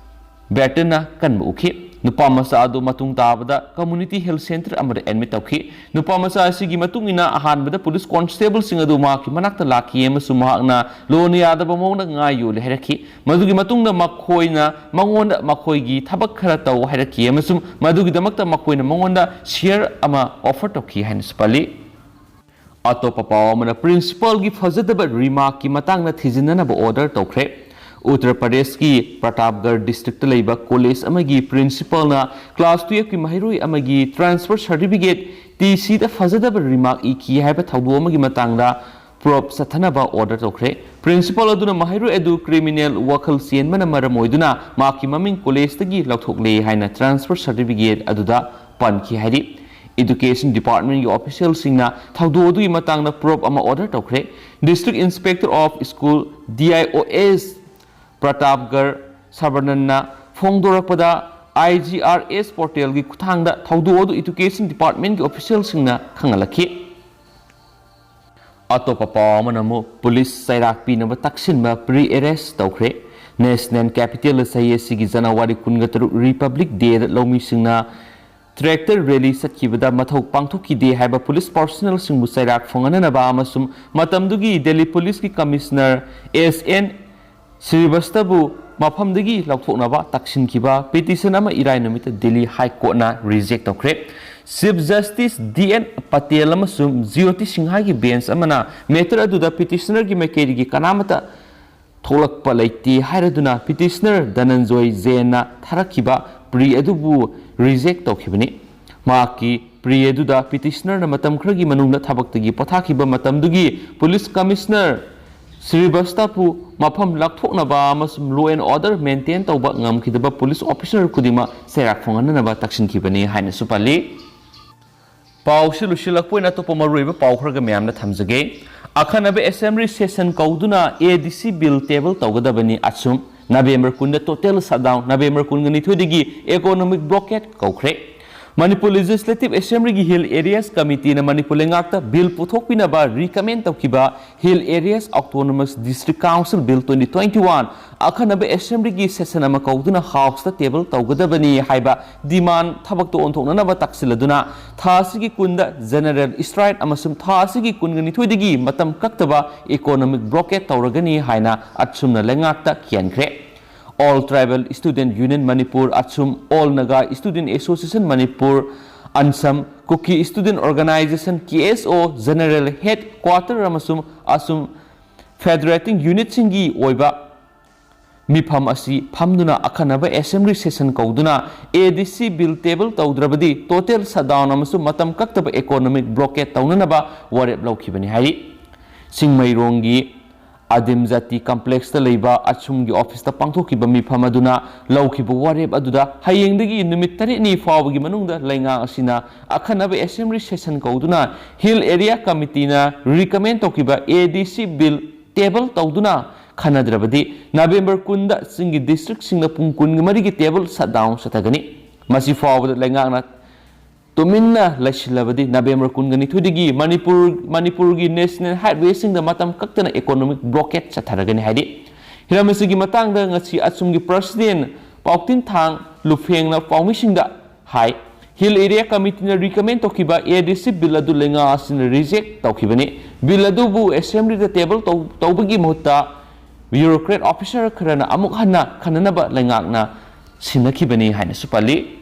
ꯕꯦꯇꯟꯅ ꯀꯟꯕ ꯎꯈꯤ꯫ ꯅꯨꯄꯥ ꯃꯆꯥ ꯑꯗꯨ ꯃꯇꯨꯡ ꯇꯥꯕꯗ ꯀꯝꯃ꯭ꯌꯨꯅꯤꯇꯤ ꯍꯦꯜꯊ ꯁꯦꯟꯇꯔ ꯑꯃꯗ ꯑꯦꯗꯃꯤꯠ ꯇꯧꯈꯤ꯫ ꯅꯨꯄꯥ ꯃꯆꯥ ꯑꯁꯤꯒꯤ ꯃꯇꯨꯡ ꯏꯟꯅ ꯑꯍꯥꯟꯕꯗ ꯄꯨꯂꯤꯁ ꯀꯣꯟꯁꯇꯦꯕꯜꯁꯤꯡ ꯑꯗꯨ ꯃꯍꯥꯛꯀꯤ ꯃꯅꯥꯛꯇ ꯂꯥꯛꯈꯤ ꯑꯃꯁꯨꯡ ꯃꯍꯥꯛꯅ ꯂꯣꯟꯅ ꯌꯥꯗꯕ ꯃꯑꯣꯡꯗ ꯉꯥ ꯌꯣꯜꯂꯦ ꯍꯥꯏꯔꯛꯈꯤ꯫ ꯃꯗꯨꯒꯤ ꯃꯇꯨꯡꯗ ꯃꯈꯣꯏꯅ ꯃꯉꯣꯟꯗ ꯃꯈꯣꯏꯒꯤ ꯊꯕꯛ ꯈꯔ ꯇꯧ ꯍꯥꯏꯔꯛꯈꯤ ꯑꯃꯁꯨꯡ ꯃꯗꯨꯒꯤꯗꯃꯛꯇ ꯃꯈꯣꯏꯅ ꯃꯉꯣꯟꯗ ꯁꯤꯌꯔ ꯑꯃ ꯑꯣꯐꯔ ꯇꯧꯈꯤ ꯍꯥꯏꯅꯁꯨ ꯄꯜꯂꯤ꯫ ꯑꯇꯣꯞꯄ ꯄꯥꯎ ꯑꯃꯅ, ꯄ꯭ꯔꯤꯟꯁꯤꯄꯥꯜꯒꯤ ꯐꯖꯗꯕ ꯔꯤꯃꯥꯔꯛꯀꯤ ꯃꯇꯥꯡꯗ ꯊꯤꯖꯤꯟꯅꯅꯕ ꯑꯣꯔꯗꯔ ꯇꯧꯈ꯭ꯔꯦ꯫ ꯎꯠꯇꯔ ꯄ꯭ꯔꯗꯦꯁꯀꯤ ꯄ꯭ꯔꯇꯥꯞꯒꯔ ꯗꯤꯁꯇ꯭ꯔꯤꯛꯇ ꯂꯩꯕ ꯀꯣꯂꯦꯖ ꯑꯃꯒꯤ ꯄ꯭ꯔꯤꯟꯁꯤꯄꯥꯜꯅ ꯀ꯭ꯂꯥꯁ ꯇꯨꯌꯦꯜꯐꯀꯤ ꯃꯍꯩꯔꯣꯏ ꯑꯃꯒꯤ ꯇ꯭ꯔꯥꯟꯁꯐꯔ ꯁꯥꯔꯇꯤꯐꯤꯀꯦꯠ ꯇꯤ ꯁꯤꯗ ꯐꯖꯗꯕ ꯔꯤꯃꯥꯔꯛ ꯏꯈꯤ ꯍꯥꯏꯕ ꯊꯧꯗꯣꯛ ꯑꯃꯒꯤ ꯃꯇꯥꯡꯗ ꯄ꯭ꯔꯣꯕ ꯆꯠꯊꯅꯕ ꯑꯣꯔꯗꯔ ꯇꯧꯈ꯭ꯔꯦ꯫ ꯄ꯭ꯔꯤꯟꯁꯤꯄꯥꯜ ꯑꯗꯨꯅ ꯃꯍꯩꯔꯣꯏ ꯑꯗꯨ ꯀ꯭ꯔꯤꯃꯤꯅꯦꯜ ꯋꯥꯈꯜ ꯆꯦꯟꯕꯅ ꯃꯔꯝ ꯑꯣꯏꯗꯨꯅ ꯃꯍꯥꯛꯀꯤ ꯃꯃꯤꯡ ꯀꯣꯂꯦꯖꯇꯒꯤ ꯂꯧꯊꯣꯛꯂꯦ ꯍꯥꯏꯅ ꯇ꯭ꯔꯥꯟꯁꯐꯔ ꯁꯥꯔꯇꯤꯐꯤꯀꯦꯠ ꯑꯗꯨꯗ ꯄꯟꯈꯤ ꯍꯥꯏꯔꯤ꯫ ꯏꯗꯨꯀꯦꯁꯟ ꯗꯤꯄꯥꯔꯠꯃꯦꯟꯒꯤ ꯑꯣꯐꯤꯁꯤꯌꯦꯜꯁꯤꯡꯅ ꯊꯧꯗꯣꯛ ꯑꯗꯨꯒꯤ ꯃꯇꯥꯡꯗ ꯄ꯭ꯔꯣꯕ ꯑꯃ ꯑꯣꯔꯗꯔ ꯇꯧꯈ꯭ꯔꯦ꯫ District inspector of school, D I O S, ꯄ꯭ꯔꯇꯥꯞꯒꯔ ꯁꯕꯔꯅꯟꯅ ꯐꯣꯡꯗꯣꯔꯛꯄꯗ, I G R ꯑꯦꯁ ꯄꯣꯔꯇꯦꯜꯒꯤ ꯈꯨꯠꯊꯥꯡꯗ ꯊꯧꯗꯣꯛ ꯑꯗꯨ ꯏꯗꯨꯀꯦꯁꯟ ꯗꯤꯄꯥꯔꯠꯃꯦꯟꯒꯤ ꯑꯣꯐꯤꯁꯤꯌꯦꯜꯁꯤꯡꯅ ꯈꯪꯍꯜꯂꯛꯈꯤ꯫ ꯑꯇꯣꯞꯄ ꯄꯥꯎ ꯑꯃꯅ ꯑꯃꯨꯛ ꯄꯨꯂꯤꯁ ꯆꯩꯔꯥꯛ ꯄꯤꯅꯕ ꯇꯛꯁꯤꯟꯕ ꯄ꯭ꯔꯤ ꯑꯦꯔꯦꯁ ꯇꯧꯈ꯭ꯔꯦ꯫ ꯅꯦꯁꯅꯦꯜ ꯀꯦꯄꯤꯇꯦꯜꯗ ꯆꯍꯤ ꯑꯁꯤꯒꯤ ꯖꯅꯋꯥꯔꯤ ꯀꯨꯟꯒ ꯇꯔꯨꯛ ꯔꯤꯄꯕ꯭ꯂꯤꯛ ꯗꯦꯗ ꯂꯧꯃꯤꯁꯤꯡꯅ ꯇ꯭ꯔꯦꯛꯇꯔ ꯔꯦꯂꯤ ꯆꯠꯈꯤꯕꯗ ꯃꯊꯧ ꯄꯥꯡꯊꯣꯛꯈꯤꯗꯦ ꯍꯥꯏꯕ ꯄꯨꯂꯤꯁ ꯄꯥꯔꯁꯣꯅꯦꯜꯁꯤꯡꯕꯨ ꯆꯩꯔꯥꯛ ꯐꯪꯍꯟꯅꯅꯕ ꯑꯃꯁꯨꯡ ꯃꯇꯝꯗꯨꯒꯤ ꯗꯦꯜꯂꯤ ꯄꯨꯂꯤꯁꯀꯤ ꯀꯃꯤꯁꯅꯔ ꯑꯦꯁ ꯑꯦꯟ ꯁ꯭ꯔꯤꯕꯁꯇꯕꯨ ꯃꯐꯝꯗꯒꯤ ꯂꯧꯊꯣꯛꯅꯕ ꯇꯛꯁꯤꯟꯈꯤꯕ ꯄꯤꯇꯤꯁꯟ ꯑꯃ ꯏꯔꯥꯏ ꯅꯨꯃꯤꯠꯇ ꯗꯤꯜꯂꯤ ꯍꯥꯏ ꯀꯣꯔꯠꯅ ꯔꯤꯖꯦꯛ ꯇꯧꯈ꯭ꯔꯦ꯫ Chief justice D N Patel ꯑꯃꯁꯨꯡ ꯖꯤꯑꯣꯇꯤ ꯁꯤꯡꯍꯥꯒꯤ ꯕꯦꯟꯆ ꯑꯃꯅ ꯃꯦꯇꯔ ꯑꯗꯨꯗ ꯄꯤꯇꯤꯁꯅꯔꯒꯤ ꯃꯥꯏꯀꯩꯗꯒꯤ ꯀꯅꯥꯃꯠꯇ ꯊꯣꯛꯂꯛꯄ ꯂꯩꯇꯦ ꯍꯥꯏꯔꯗꯨꯅ ꯄꯤꯇꯤꯁꯅꯔ ꯙꯅꯟꯖꯣꯏ ꯖꯦꯟꯅ ꯊꯥꯔꯛꯈꯤꯕ ꯄ꯭ꯔꯤ ꯑꯗꯨꯕꯨ ꯔꯤꯖꯦꯛ ꯇꯧꯈꯤꯕꯅꯤ꯫ ꯃꯍꯥꯛꯀꯤ ꯄ꯭ꯔꯤ ꯑꯗꯨꯗ ꯄꯤꯇꯤꯁꯅꯔꯅ ꯃꯇꯝ ꯈꯔꯒꯤ ꯃꯅꯨꯡꯗ ꯊꯕꯛꯇꯒꯤ ꯄꯣꯊꯥꯈꯤꯕ ꯃꯇꯝꯗꯨꯒꯤ ꯄꯨꯂꯤꯁ ꯀꯃꯤꯁꯅꯔ ꯁ꯭ꯔꯤꯕꯁꯇꯥꯄꯨ ꯃꯐꯝ ꯂꯥꯞꯊꯣꯛꯅꯕ ꯑꯃꯁꯨꯡ law and order maintain ꯇꯧꯕ ꯉꯝꯈꯤꯗꯕ ꯄꯨꯂꯤꯁ ꯑꯣꯐꯤꯁꯔ ꯈꯨꯗꯤꯡꯃꯛ ꯆꯩꯔꯥꯛ ꯐꯪꯍꯟꯅꯅꯕ ꯇꯛꯁꯤꯟꯈꯤꯕꯅꯤ ꯍꯥꯏꯅꯁꯨ ꯄꯜꯂꯤ꯫ ꯄꯥꯎꯁꯤ ꯂꯣꯏꯁꯤꯜꯂꯛꯄ ꯑꯣꯏꯅ ꯑꯇꯣꯞꯄ ꯃꯔꯨꯑꯣꯏꯕ ꯄꯥꯎ ꯈꯔꯒ ꯃꯌꯥꯝꯗ ꯊꯝꯖꯒꯦ꯫ ꯑꯈꯟꯅꯕ ꯑꯦꯁꯦꯝꯕ꯭ꯂꯤ ꯁꯦꯁꯟ ꯀꯧꯗꯨꯅ ꯑꯦ ꯗꯤ ꯁꯤ ꯕꯤꯜ ꯇꯦꯕꯜ ꯇꯧꯒꯗꯕꯅꯤ꯫ ꯑꯁꯨꯝ ꯅꯕꯦꯝꯕꯔ ꯀꯨꯟꯗ total shutdown, ꯅꯕꯦꯝꯕꯔ ꯀꯨꯟꯒ ꯅꯤꯊꯣꯏꯗꯒꯤ economic blockade ꯀꯧꯈ꯭ꯔꯦ꯫ ꯃꯅꯤꯄꯨꯔ ꯂꯦꯖꯤꯁꯂꯦꯇꯤꯚ ꯑꯦꯁꯦꯝꯕ꯭ꯂꯤꯒꯤ ꯍꯤꯜ ꯑꯦꯔꯤꯌꯥꯁ ꯀꯃꯤꯇꯤꯅ ꯃꯅꯤꯄꯨꯔ ꯂꯩꯉꯥꯛꯇ ꯕꯤꯜ ꯄꯨꯊꯣꯛꯄꯤꯅꯕ ꯔꯤꯀꯃꯦꯟ ꯇꯧꯈꯤꯕ hill areas autonomous district council bill twenty twenty one ꯑꯈꯟꯅꯕ ꯑꯦꯁꯦꯝꯕ꯭ꯂꯤꯒꯤ ꯁꯦꯁꯟ ꯑꯃ ꯀꯧꯗꯨꯅ ꯍꯥꯎꯁꯇ ꯇꯦꯕꯜ ꯇꯧꯒꯗꯕꯅꯤ ꯍꯥꯏꯕ ꯗꯤꯃꯥꯟ ꯊꯕꯛꯇ ꯑꯣꯟꯊꯣꯛꯅꯅꯕ ꯇꯛꯁꯤꯜꯂꯗꯨꯅ ꯊꯥ ꯑꯁꯤꯒꯤ ꯀꯨꯟꯗ ꯖꯦꯅꯔꯦꯜ ꯁ꯭ꯇ꯭ꯔꯥꯏꯛ ꯑꯃꯁꯨꯡ ꯊꯥ ꯑꯁꯤꯒꯤ ꯀꯨꯟꯒ ꯅꯤꯊꯣꯏꯗꯒꯤ ꯃꯇꯝ ꯀꯛꯇꯕ economic blockade ꯇꯧꯔꯒꯅꯤ ꯍꯥꯏꯅ ꯑꯠꯁꯨꯝꯅ ꯂꯩꯉꯥꯛꯇ ꯈꯦꯟꯈ꯭ꯔꯦ꯫ All Tribal Student Union Manipur, ꯑꯠꯁꯨꯝ, All Naga Student Association Manipur, ꯑꯟꯁꯝ, Kuki Student Organisation, ꯀꯦ ꯑꯦꯁ ꯑꯣ, General Headquarter ꯑꯃꯁꯨꯡ ꯑꯁꯨꯝ Federating Unitꯁꯤꯡꯒꯤ ꯑꯣꯏꯕ ꯃꯤꯐꯝ ꯑꯁꯤ ꯐꯝꯗꯨꯅ ꯑꯈꯟꯅꯕ assembly session ꯀꯧꯗꯨꯅ ADC bill table ꯇꯧꯗ꯭ꯔꯕꯗꯤ total shutdown ꯑꯃꯁꯨꯡ ꯃꯇꯝ ꯀꯛꯇꯕ economic blockade ꯇꯧꯅꯅꯕ ꯋꯥꯔꯦꯞ ꯂꯧꯈꯤꯕꯅꯤ ꯍꯥꯏꯔꯤ꯫ ꯆꯤꯡꯃꯩꯔꯣꯡꯒꯤ ꯑꯗꯤꯝ ꯖꯥꯇꯤ complexꯇ ꯂꯩꯕ ꯑꯁꯨꯝꯒꯤ officeꯇ ꯄꯥꯡꯊꯣꯛꯈꯤꯕ ꯃꯤꯐꯝ ꯑꯗꯨꯅ ꯂꯧꯈꯤꯕ ꯋꯥꯔꯦꯞ ꯑꯗꯨꯗ ꯍꯌꯦꯡꯗꯒꯤ ꯅꯨꯃꯤꯠ ꯇꯔꯦꯠꯅꯤ ꯐꯥꯎꯕꯒꯤ ꯃꯅꯨꯡꯗ ꯂꯩꯉꯥꯛ ꯑꯁꯤꯅ ꯑꯈꯟꯅꯕ assembly session ꯀꯧꯗꯨꯅ Hill Area Committeeꯅ recommend ꯇꯧꯈꯤꯕ ADC bill table ꯇꯧꯗꯨꯅ ꯈꯟꯅꯗ꯭ꯔꯕꯗꯤ November ꯀꯨꯟꯗ ꯆꯤꯡꯒꯤ districtꯁꯤꯡꯗ ꯄꯨꯡ ꯀꯨꯟꯒ ꯃꯔꯤꯒꯤ table shutdown ꯆꯠꯊꯒꯅꯤ꯫ ꯃꯁꯤ ꯐꯥꯎꯕꯗ ꯂꯩꯉꯥꯛꯅ ꯇꯨꯃꯤꯟꯅ ꯂꯩꯁꯤꯜꯂꯕꯗꯤ November ꯀꯨꯟꯒ ꯅꯤꯊꯣꯏꯗꯒꯤ ꯃꯅꯤꯄꯨꯔ, ꯃꯅꯤꯄꯨꯔꯒꯤ national highwayꯁꯤꯡꯗ ꯃꯇꯝ ꯀꯛꯇꯅ economic blockade ꯆꯠꯊꯔꯒꯅꯤ ꯍꯥꯏꯔꯤ꯫ ꯍꯤꯔꯝ ꯑꯁꯤꯒꯤ ꯃꯇꯥꯡꯗ ꯉꯁꯤ ꯑꯁꯨꯝꯒꯤ president ꯄꯥꯎꯇꯤꯟꯊꯥꯡ ꯂꯨꯐꯦꯡꯅ ꯄꯥꯎꯃꯤꯁꯤꯡꯗ ꯍꯥꯏ꯫ Hill Area Committeeꯅ recommend ꯇꯧꯈꯤꯕ ADC bill ꯑꯗꯨ ꯂꯩꯉꯥꯛ ꯑꯁꯤꯅ reject ꯇꯧꯈꯤꯕꯅꯤ꯫ Bill ꯑꯗꯨꯕꯨ assemblyꯗ table ꯇꯧ-, ꯇꯧꯕꯒꯤ ꯃꯍꯨꯠꯇ bureaucrat officer ꯈꯔꯅ ꯑꯃꯨꯛ ꯍꯟꯅ ꯈꯟꯅꯅꯕ ꯂꯩꯉꯥꯛꯅ ꯁꯤꯟꯅꯈꯤꯕꯅꯤ ꯍꯥꯏꯅꯁꯨ ꯄꯜꯂꯤ꯫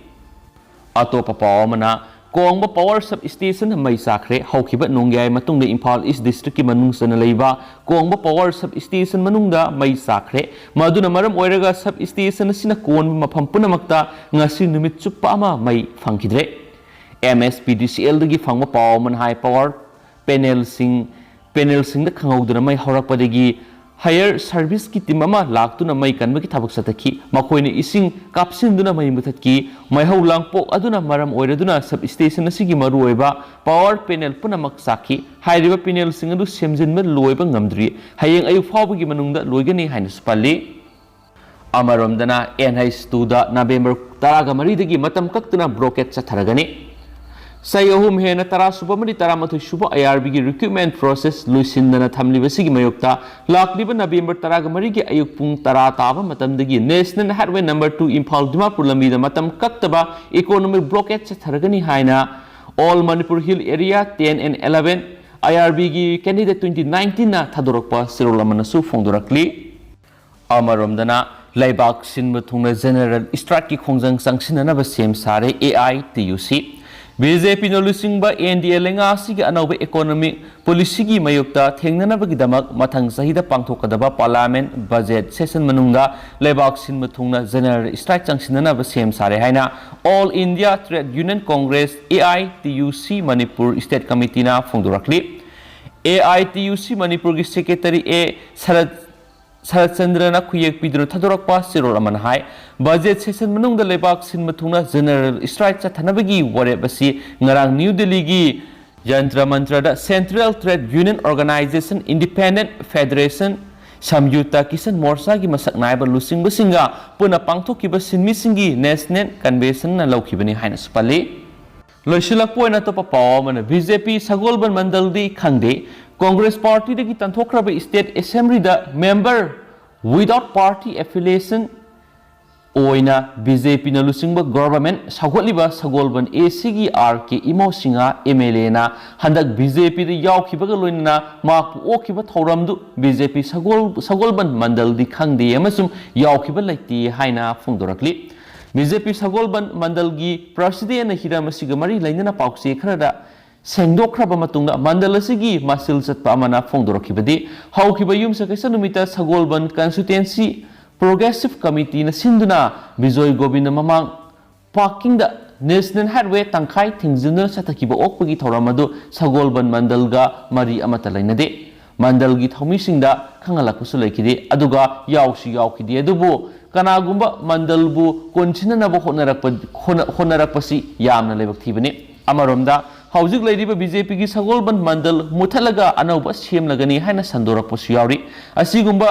ꯑꯇꯣꯞꯄ ꯄꯥꯎ ꯑꯃꯅ, ꯀꯣꯡꯕ power substation ꯃꯩ ꯆꯥꯛꯈ꯭ꯔꯦ꯫ ꯍꯧꯈꯤꯕ ꯅꯣꯡꯌꯥꯏ ꯃꯇꯨꯡꯗ ꯏꯝꯐꯥꯜ East districtꯀꯤ ꯃꯅꯨꯡ ꯆꯟꯅ ꯂꯩꯕ ꯀꯣꯡꯕ power substation ꯃꯅꯨꯡꯗ ꯃꯩ ꯆꯥꯛꯈ꯭ꯔꯦ꯫ ꯃꯗꯨꯅ ꯃꯔꯝ ꯑꯣꯏꯔꯒ substation ꯑꯁꯤꯅ ꯀꯣꯟꯕ ꯃꯐꯝ ꯄꯨꯝꯅꯃꯛꯇ ꯉꯁꯤ ꯅꯨꯃꯤꯠ ꯆꯨꯞꯄ ꯑꯃ ꯃꯩ ꯐꯪꯈꯤꯗ꯭ꯔꯦ꯫ MSPDCLꯗꯒꯤ ꯐꯪꯕ ꯄꯥꯎ ꯑꯃꯅ ꯍꯥꯏ, power panelꯁꯤꯡ, panelꯁꯤꯡꯗ ꯈꯪꯍꯧꯗꯅ ꯃꯩ ꯍꯧꯔꯛꯄꯗꯒꯤ fire serviceꯀꯤ team ꯑꯃ ꯂꯥꯛꯇꯨꯅ ꯃꯩ ꯀꯟꯕꯒꯤ ꯊꯕꯛ ꯆꯠꯊꯈꯤ꯫ ꯃꯈꯣꯏꯅ ꯏꯁꯤꯡ ꯀꯥꯞꯁꯤꯟꯗꯨꯅ ꯃꯩ ꯃꯨꯊꯠꯈꯤ꯫ ꯃꯩꯍꯧ ꯂꯥꯡꯄꯣꯛ ꯑꯗꯨꯅ ꯃꯔꯝ ꯑꯣꯏꯔꯗꯨꯅ substation ꯑꯁꯤꯒꯤ ꯃꯔꯨꯑꯣꯏꯕ power panel ꯄꯨꯝꯅꯃꯛ ꯆꯥꯛꯈꯤ꯫ ꯍꯥꯏꯔꯤꯕ panelꯁꯤꯡ ꯑꯗꯨ ꯁꯦꯝꯖꯤꯟꯕ ꯂꯣꯏꯕ ꯉꯝꯗ꯭ꯔꯤ꯫ ꯍꯌꯦꯡ ꯑꯌꯨꯛ ꯐꯥꯎꯕꯒꯤ ꯃꯅꯨꯡꯗ ꯂꯣꯏꯒꯅꯤ ꯍꯥꯏꯅꯁꯨ ꯄꯜꯂꯤ꯫ ꯑꯃꯔꯣꯝꯗꯅ, NH twoꯗ November ꯇꯔꯥꯒ ꯃꯔꯤꯗꯒꯤ ꯃꯇꯝ ꯀꯛꯇꯅ blockade ꯆꯠꯊꯔꯒꯅꯤ꯫ ꯆꯍꯤ ꯑꯍꯨꯝ ꯍꯦꯟꯅ ꯇꯔꯥ ꯁꯨꯕ ꯑꯃꯗꯤ ꯇꯔꯥꯃꯥꯊꯣꯏ ꯁꯨꯕ IRBꯒꯤ recruitment process ꯂꯣꯏꯁꯤꯟꯗꯅ ꯊꯝꯂꯤꯕꯁꯤꯒꯤ ꯃꯥꯌꯣꯛꯇ ꯂꯥꯛꯂꯤꯕ November ꯇꯔꯥꯒ ꯃꯔꯤꯒꯤ ꯑꯌꯨꯛ ꯄꯨꯡ ꯇꯔꯥ ꯇꯥꯕ ꯃꯇꯝꯗꯒꯤ National Highway number two Imphal Dimapur ꯂꯝꯕꯤꯗ ꯃꯇꯝ ꯀꯛꯇꯕ economic blockade ꯆꯠꯊꯔꯒꯅꯤ ꯍꯥꯏꯅ All Manipur Hill Area ten and eleven IRBꯒꯤ candidate twenty nineteenꯅ ꯊꯥꯗꯣꯔꯛꯄ ꯆꯦꯔꯣꯜ ꯑꯃꯅꯁꯨ ꯐꯣꯡꯗꯣꯔꯛꯂꯤ꯫ ꯑꯃꯔꯣꯝꯗꯅ, ꯂꯩꯕꯥꯛ ꯁꯤꯟꯕ ꯊꯨꯡꯅ general strikeꯀꯤ ꯈꯣꯡꯖꯪ ꯆꯪꯁꯤꯟꯅꯅꯕ ꯁꯦꯝ ꯁꯥꯔꯦ AITUC꯫ ꯕꯤ ꯖꯦ ꯄꯤꯅ ꯂꯨꯆꯤꯡꯕ ꯑꯦꯟ ꯗꯤ ꯑꯦ ꯂꯩꯉꯥꯛ ꯑꯁꯤꯒꯤ ꯑꯅꯧꯕ ꯏꯀꯣꯅꯣꯃꯤꯛ ꯄꯣꯂꯤꯁꯤꯒꯤ ꯃꯥꯌꯣꯛꯇ ꯊꯦꯡꯅꯅꯕꯒꯤꯗꯃꯛ ꯃꯊꯪ ꯆꯍꯤꯗ ꯄꯥꯡꯊꯣꯛꯀꯗꯕ ꯄꯥꯔꯂꯤꯌꯥꯃꯦꯟꯠ ꯕꯖꯦꯠ ꯁꯦꯁꯟ ꯃꯅꯨꯡꯗ ꯂꯩꯕꯥꯛ ꯁꯤꯟꯕ ꯊꯨꯡꯅ ꯖꯦꯅꯔꯦꯜ ꯁ꯭ꯇ꯭ꯔꯥꯏꯛ ꯆꯪꯁꯤꯟꯅꯅꯕ ꯁꯦꯝ ꯁꯥꯔꯦ ꯍꯥꯏꯅ all India trade union congress, A I T U C, Manipur state ꯀꯃꯤꯇꯤꯅ ꯐꯣꯡꯗꯣꯔꯛꯂꯤ꯫ A I T U C ꯃꯅꯤꯄꯨꯔꯒꯤ ꯁꯦꯀ꯭ꯔꯦꯇꯔꯤ ꯑꯦ ꯁꯔꯠ ꯁꯔꯠꯆꯟꯗ꯭ꯔꯅ ꯈꯨꯌꯦꯛ ꯄꯤꯗꯨꯅ ꯊꯥꯗꯣꯔꯛꯄ ꯆꯦꯔꯣꯜ ꯑꯃꯅ ꯍꯥꯏ, ꯕꯖꯦꯠ ꯁꯦꯁꯟ ꯃꯅꯨꯡꯗ ꯂꯩꯕꯥꯛ ꯁꯤꯟꯕ ꯊꯨꯡꯅ ꯖꯦꯅꯔꯦꯜ ꯁ꯭ꯇ꯭ꯔꯥꯏꯛ ꯆꯠꯊꯅꯕꯒꯤ ꯋꯥꯔꯦꯞ ꯑꯁꯤ ꯉꯔꯥꯡ ꯅ꯭ꯌꯨ ꯗꯤꯜꯂꯤꯒꯤ ꯖꯟꯇ꯭ꯔ ꯃꯟꯇ꯭ꯔꯗ central trade union organisation, independent federation, Samyukt Kisan ꯃꯣꯔꯆꯥꯒꯤ ꯃꯁꯛ ꯅꯥꯏꯕ ꯂꯨꯆꯤꯡꯕꯁꯤꯡꯒ ꯄꯨꯟꯅ ꯄꯥꯡꯊꯣꯛꯈꯤꯕ ꯁꯤꯟꯃꯤꯁꯤꯡꯒꯤ ꯅꯦꯁꯅꯦꯜ ꯀꯟꯚꯦꯟꯁꯟꯅ ꯂꯧꯈꯤꯕꯅꯤ ꯍꯥꯏꯅꯁꯨ ꯄꯜꯂꯤ꯫ ꯂꯣꯏꯁꯤꯜꯂꯛꯄ ꯑꯣꯏꯅ ꯑꯇꯣꯞꯄ ꯄꯥꯎ ꯑꯃꯅ, ꯕꯤ ꯖꯦ ꯄꯤ ꯁꯒꯣꯜꯕꯟ ꯃꯟꯗꯜꯗꯤ ꯈꯪꯗꯦ, ꯀꯣꯡꯒ꯭ꯔꯦꯁ ꯄꯥꯔꯇꯤꯗꯒꯤ ꯇꯥꯟꯊꯣꯛꯈ꯭ꯔꯕ ꯁ꯭ꯇꯦꯠ ꯑꯦꯁꯦꯝꯕ꯭ꯂꯤꯗ ꯃꯦꯝꯕꯔ without party affiliation ꯑꯣꯏꯅ ꯕꯤ ꯖꯦ ꯄꯤꯅ ꯂꯨꯆꯤꯡꯕ ꯒꯣꯚꯔꯟꯃꯦꯟꯠ ꯁꯧꯒꯠꯂꯤꯕ ꯁꯒꯣꯜꯕꯟ ꯑꯦ ꯁꯤꯒꯤ R K Imo Singh M L ꯑꯦꯅ ꯍꯟꯗꯛ ꯕꯤ ꯖꯦ ꯄꯤꯗ ꯌꯥꯎꯈꯤꯕꯒ ꯂꯣꯏꯅꯅ ꯃꯍꯥꯛꯄꯨ ꯑꯣꯛꯈꯤꯕ ꯊꯧꯔꯝꯗꯨ ꯕꯤ ꯖꯦ ꯄꯤ ꯁꯒꯣꯜ-, ꯁꯒꯣꯜꯕꯟ ꯃꯟꯗꯜꯗꯤ ꯈꯪꯗꯦ ꯑꯃꯁꯨꯡ ꯌꯥꯎꯈꯤꯕ ꯂꯩꯇꯦ ꯍꯥꯏꯅ ꯐꯣꯡꯗꯣꯔꯛꯂꯤ꯫ ꯕꯤ ꯖꯦ ꯄꯤ ꯁꯒꯣꯜꯕꯟ ꯃꯟꯗꯜꯒꯤ ꯄ꯭ꯔꯁꯤꯗꯦꯟꯅ ꯍꯤꯔꯝ ꯑꯁꯤꯒ ꯃꯔꯤ ꯂꯩꯅꯅ ꯄꯥꯎꯆꯦ ꯈꯔꯗ ꯁꯦꯡꯗꯣꯛꯈ꯭ꯔꯕ ꯃꯇꯨꯡꯗ ꯃꯟꯗꯜ ꯑꯁꯤꯒꯤ ꯃꯁꯤꯜ ꯆꯠꯄ ꯑꯃꯅ ꯐꯣꯡꯗꯣꯔꯛꯈꯤꯕꯗꯤ, ꯍꯧꯈꯤꯕ ꯌꯨꯝꯁꯀꯩꯁ ꯅꯨꯃꯤꯠꯇ ꯁꯒꯣꯜꯕꯟ ꯀꯟꯁꯇꯤꯇ꯭ꯋꯦꯟꯁꯤ ꯄ꯭ꯔꯣꯒ꯭ꯔꯦꯁꯤꯚ ꯀꯃꯤꯇꯤꯅ ꯁꯤꯟꯗꯨꯅ ꯕꯤꯖꯣꯏ ꯒꯣꯕꯤꯟꯗ ꯃꯃꯥꯡ ꯄꯥꯔꯀꯤꯡꯗ ꯅꯦꯁꯅꯦꯜ ꯍꯥꯏꯋꯦ ꯇꯪꯈꯥꯏ ꯊꯤꯡꯖꯤꯟꯗꯨꯅ ꯆꯠꯊꯈꯤꯕ ꯑꯣꯛꯄꯒꯤ ꯊꯧꯔꯝ ꯑꯗꯨ ꯁꯒꯣꯜꯕꯟ ꯃꯟꯗꯜꯒ ꯃꯔꯤ ꯑꯃꯠꯇ ꯂꯩꯅꯗꯦ꯫ ꯃꯟꯗꯜꯒꯤ ꯊꯧꯃꯤꯁꯤꯡꯗ ꯈꯪꯍꯜꯂꯛꯄꯁꯨ ꯂꯩꯈꯤꯗꯦ, ꯑꯗꯨꯒ ꯌꯥꯎꯁꯨ ꯌꯥꯎꯈꯤꯗꯦ꯫ ꯑꯗꯨꯕꯨ ꯀꯅꯥꯒꯨꯝꯕ ꯃꯟꯗꯜꯕꯨ ꯀꯣꯟꯁꯤꯟꯅꯅꯕ ꯍꯣꯠꯅꯔꯛꯄ, ꯍꯣꯠꯅ-, ꯍꯣꯠꯅꯔꯛꯄꯁꯤ ꯌꯥꯝꯅ ꯂꯥꯏꯕꯛ ꯊꯤꯕꯅꯤ꯫ ꯑꯃꯔꯣꯝꯗ, ꯍꯧꯖꯤꯛ ꯂꯩꯔꯤꯕ ꯕꯤ ꯖꯦ ꯄꯤꯒꯤ ꯁꯒꯣꯜꯕꯟ ꯃꯟꯗꯜ ꯃꯨꯊꯠꯂꯒ ꯑꯅꯧꯕ ꯁꯦꯝꯂꯒꯅꯤ ꯍꯥꯏꯅ ꯁꯟꯗꯣꯔꯛꯄꯁꯨ ꯌꯥꯎꯔꯤ꯫ ꯑꯁꯤꯒꯨꯝꯕ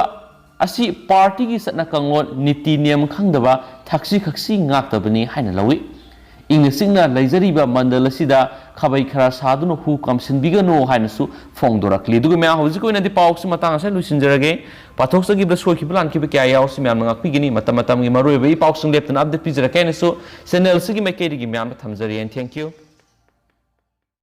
ꯑꯁꯤ ꯄꯥꯔꯇꯤꯒꯤ ꯆꯠꯅ ꯀꯥꯡꯂꯣꯟ, ꯅꯤꯇꯤ ꯅꯤꯌꯝ ꯈꯪꯗꯕ, ꯊꯛꯁꯤ ꯈꯛꯁꯤ ꯉꯥꯛꯇꯕꯅꯤ ꯍꯥꯏꯅ ꯂꯧꯏ꯫ ꯏꯪꯅ ꯆꯤꯛꯅ ꯂꯩꯖꯔꯤꯕ ꯃꯟꯗꯜ ꯑꯁꯤꯗ ꯈꯥꯕꯩ ꯈꯔ ꯁꯥꯗꯨꯅ ꯍꯨ ꯀꯥꯝꯁꯤꯟꯕꯤꯒꯅꯨ ꯍꯥꯏꯅꯁꯨ ꯐꯣꯡꯗꯣꯔꯛꯂꯤ꯫ ꯑꯗꯨꯒ ꯃꯌꯥꯝ, ꯍꯧꯖꯤꯛꯀꯤ ꯑꯣꯏꯅꯗꯤ ꯄꯥꯎꯁꯤ ꯃꯇꯥꯡ ꯑꯁꯤꯗ ꯂꯣꯏꯁꯤꯟꯖꯔꯒꯦ꯫ ꯄꯥꯊꯣꯛꯆꯈꯤꯕꯗ ꯁꯣꯏꯈꯤꯕ ꯂꯥꯟꯈꯤꯕ ꯀꯌꯥ ꯌꯥꯎꯔꯁꯨ ꯃꯌꯥꯝꯅ ꯉꯥꯛꯄꯤꯒꯅꯤ꯫ ꯃꯇꯝ ꯃꯇꯝꯒꯤ ꯃꯔꯨꯑꯣꯏꯕ ꯏ ꯄꯥꯎꯁꯤꯡ ꯂꯦꯞꯇꯅ ꯑꯞꯗꯦꯠ ꯄꯤꯖꯔꯛꯀꯦ ꯍꯥꯏꯅꯁꯨ ꯆꯦꯅꯦꯜ ꯑꯁꯤꯒꯤ ꯃꯥꯏꯀꯩꯗꯒꯤ ꯃꯌꯥꯝꯗ ꯊꯝꯖꯔꯤ꯫ And thank you꯫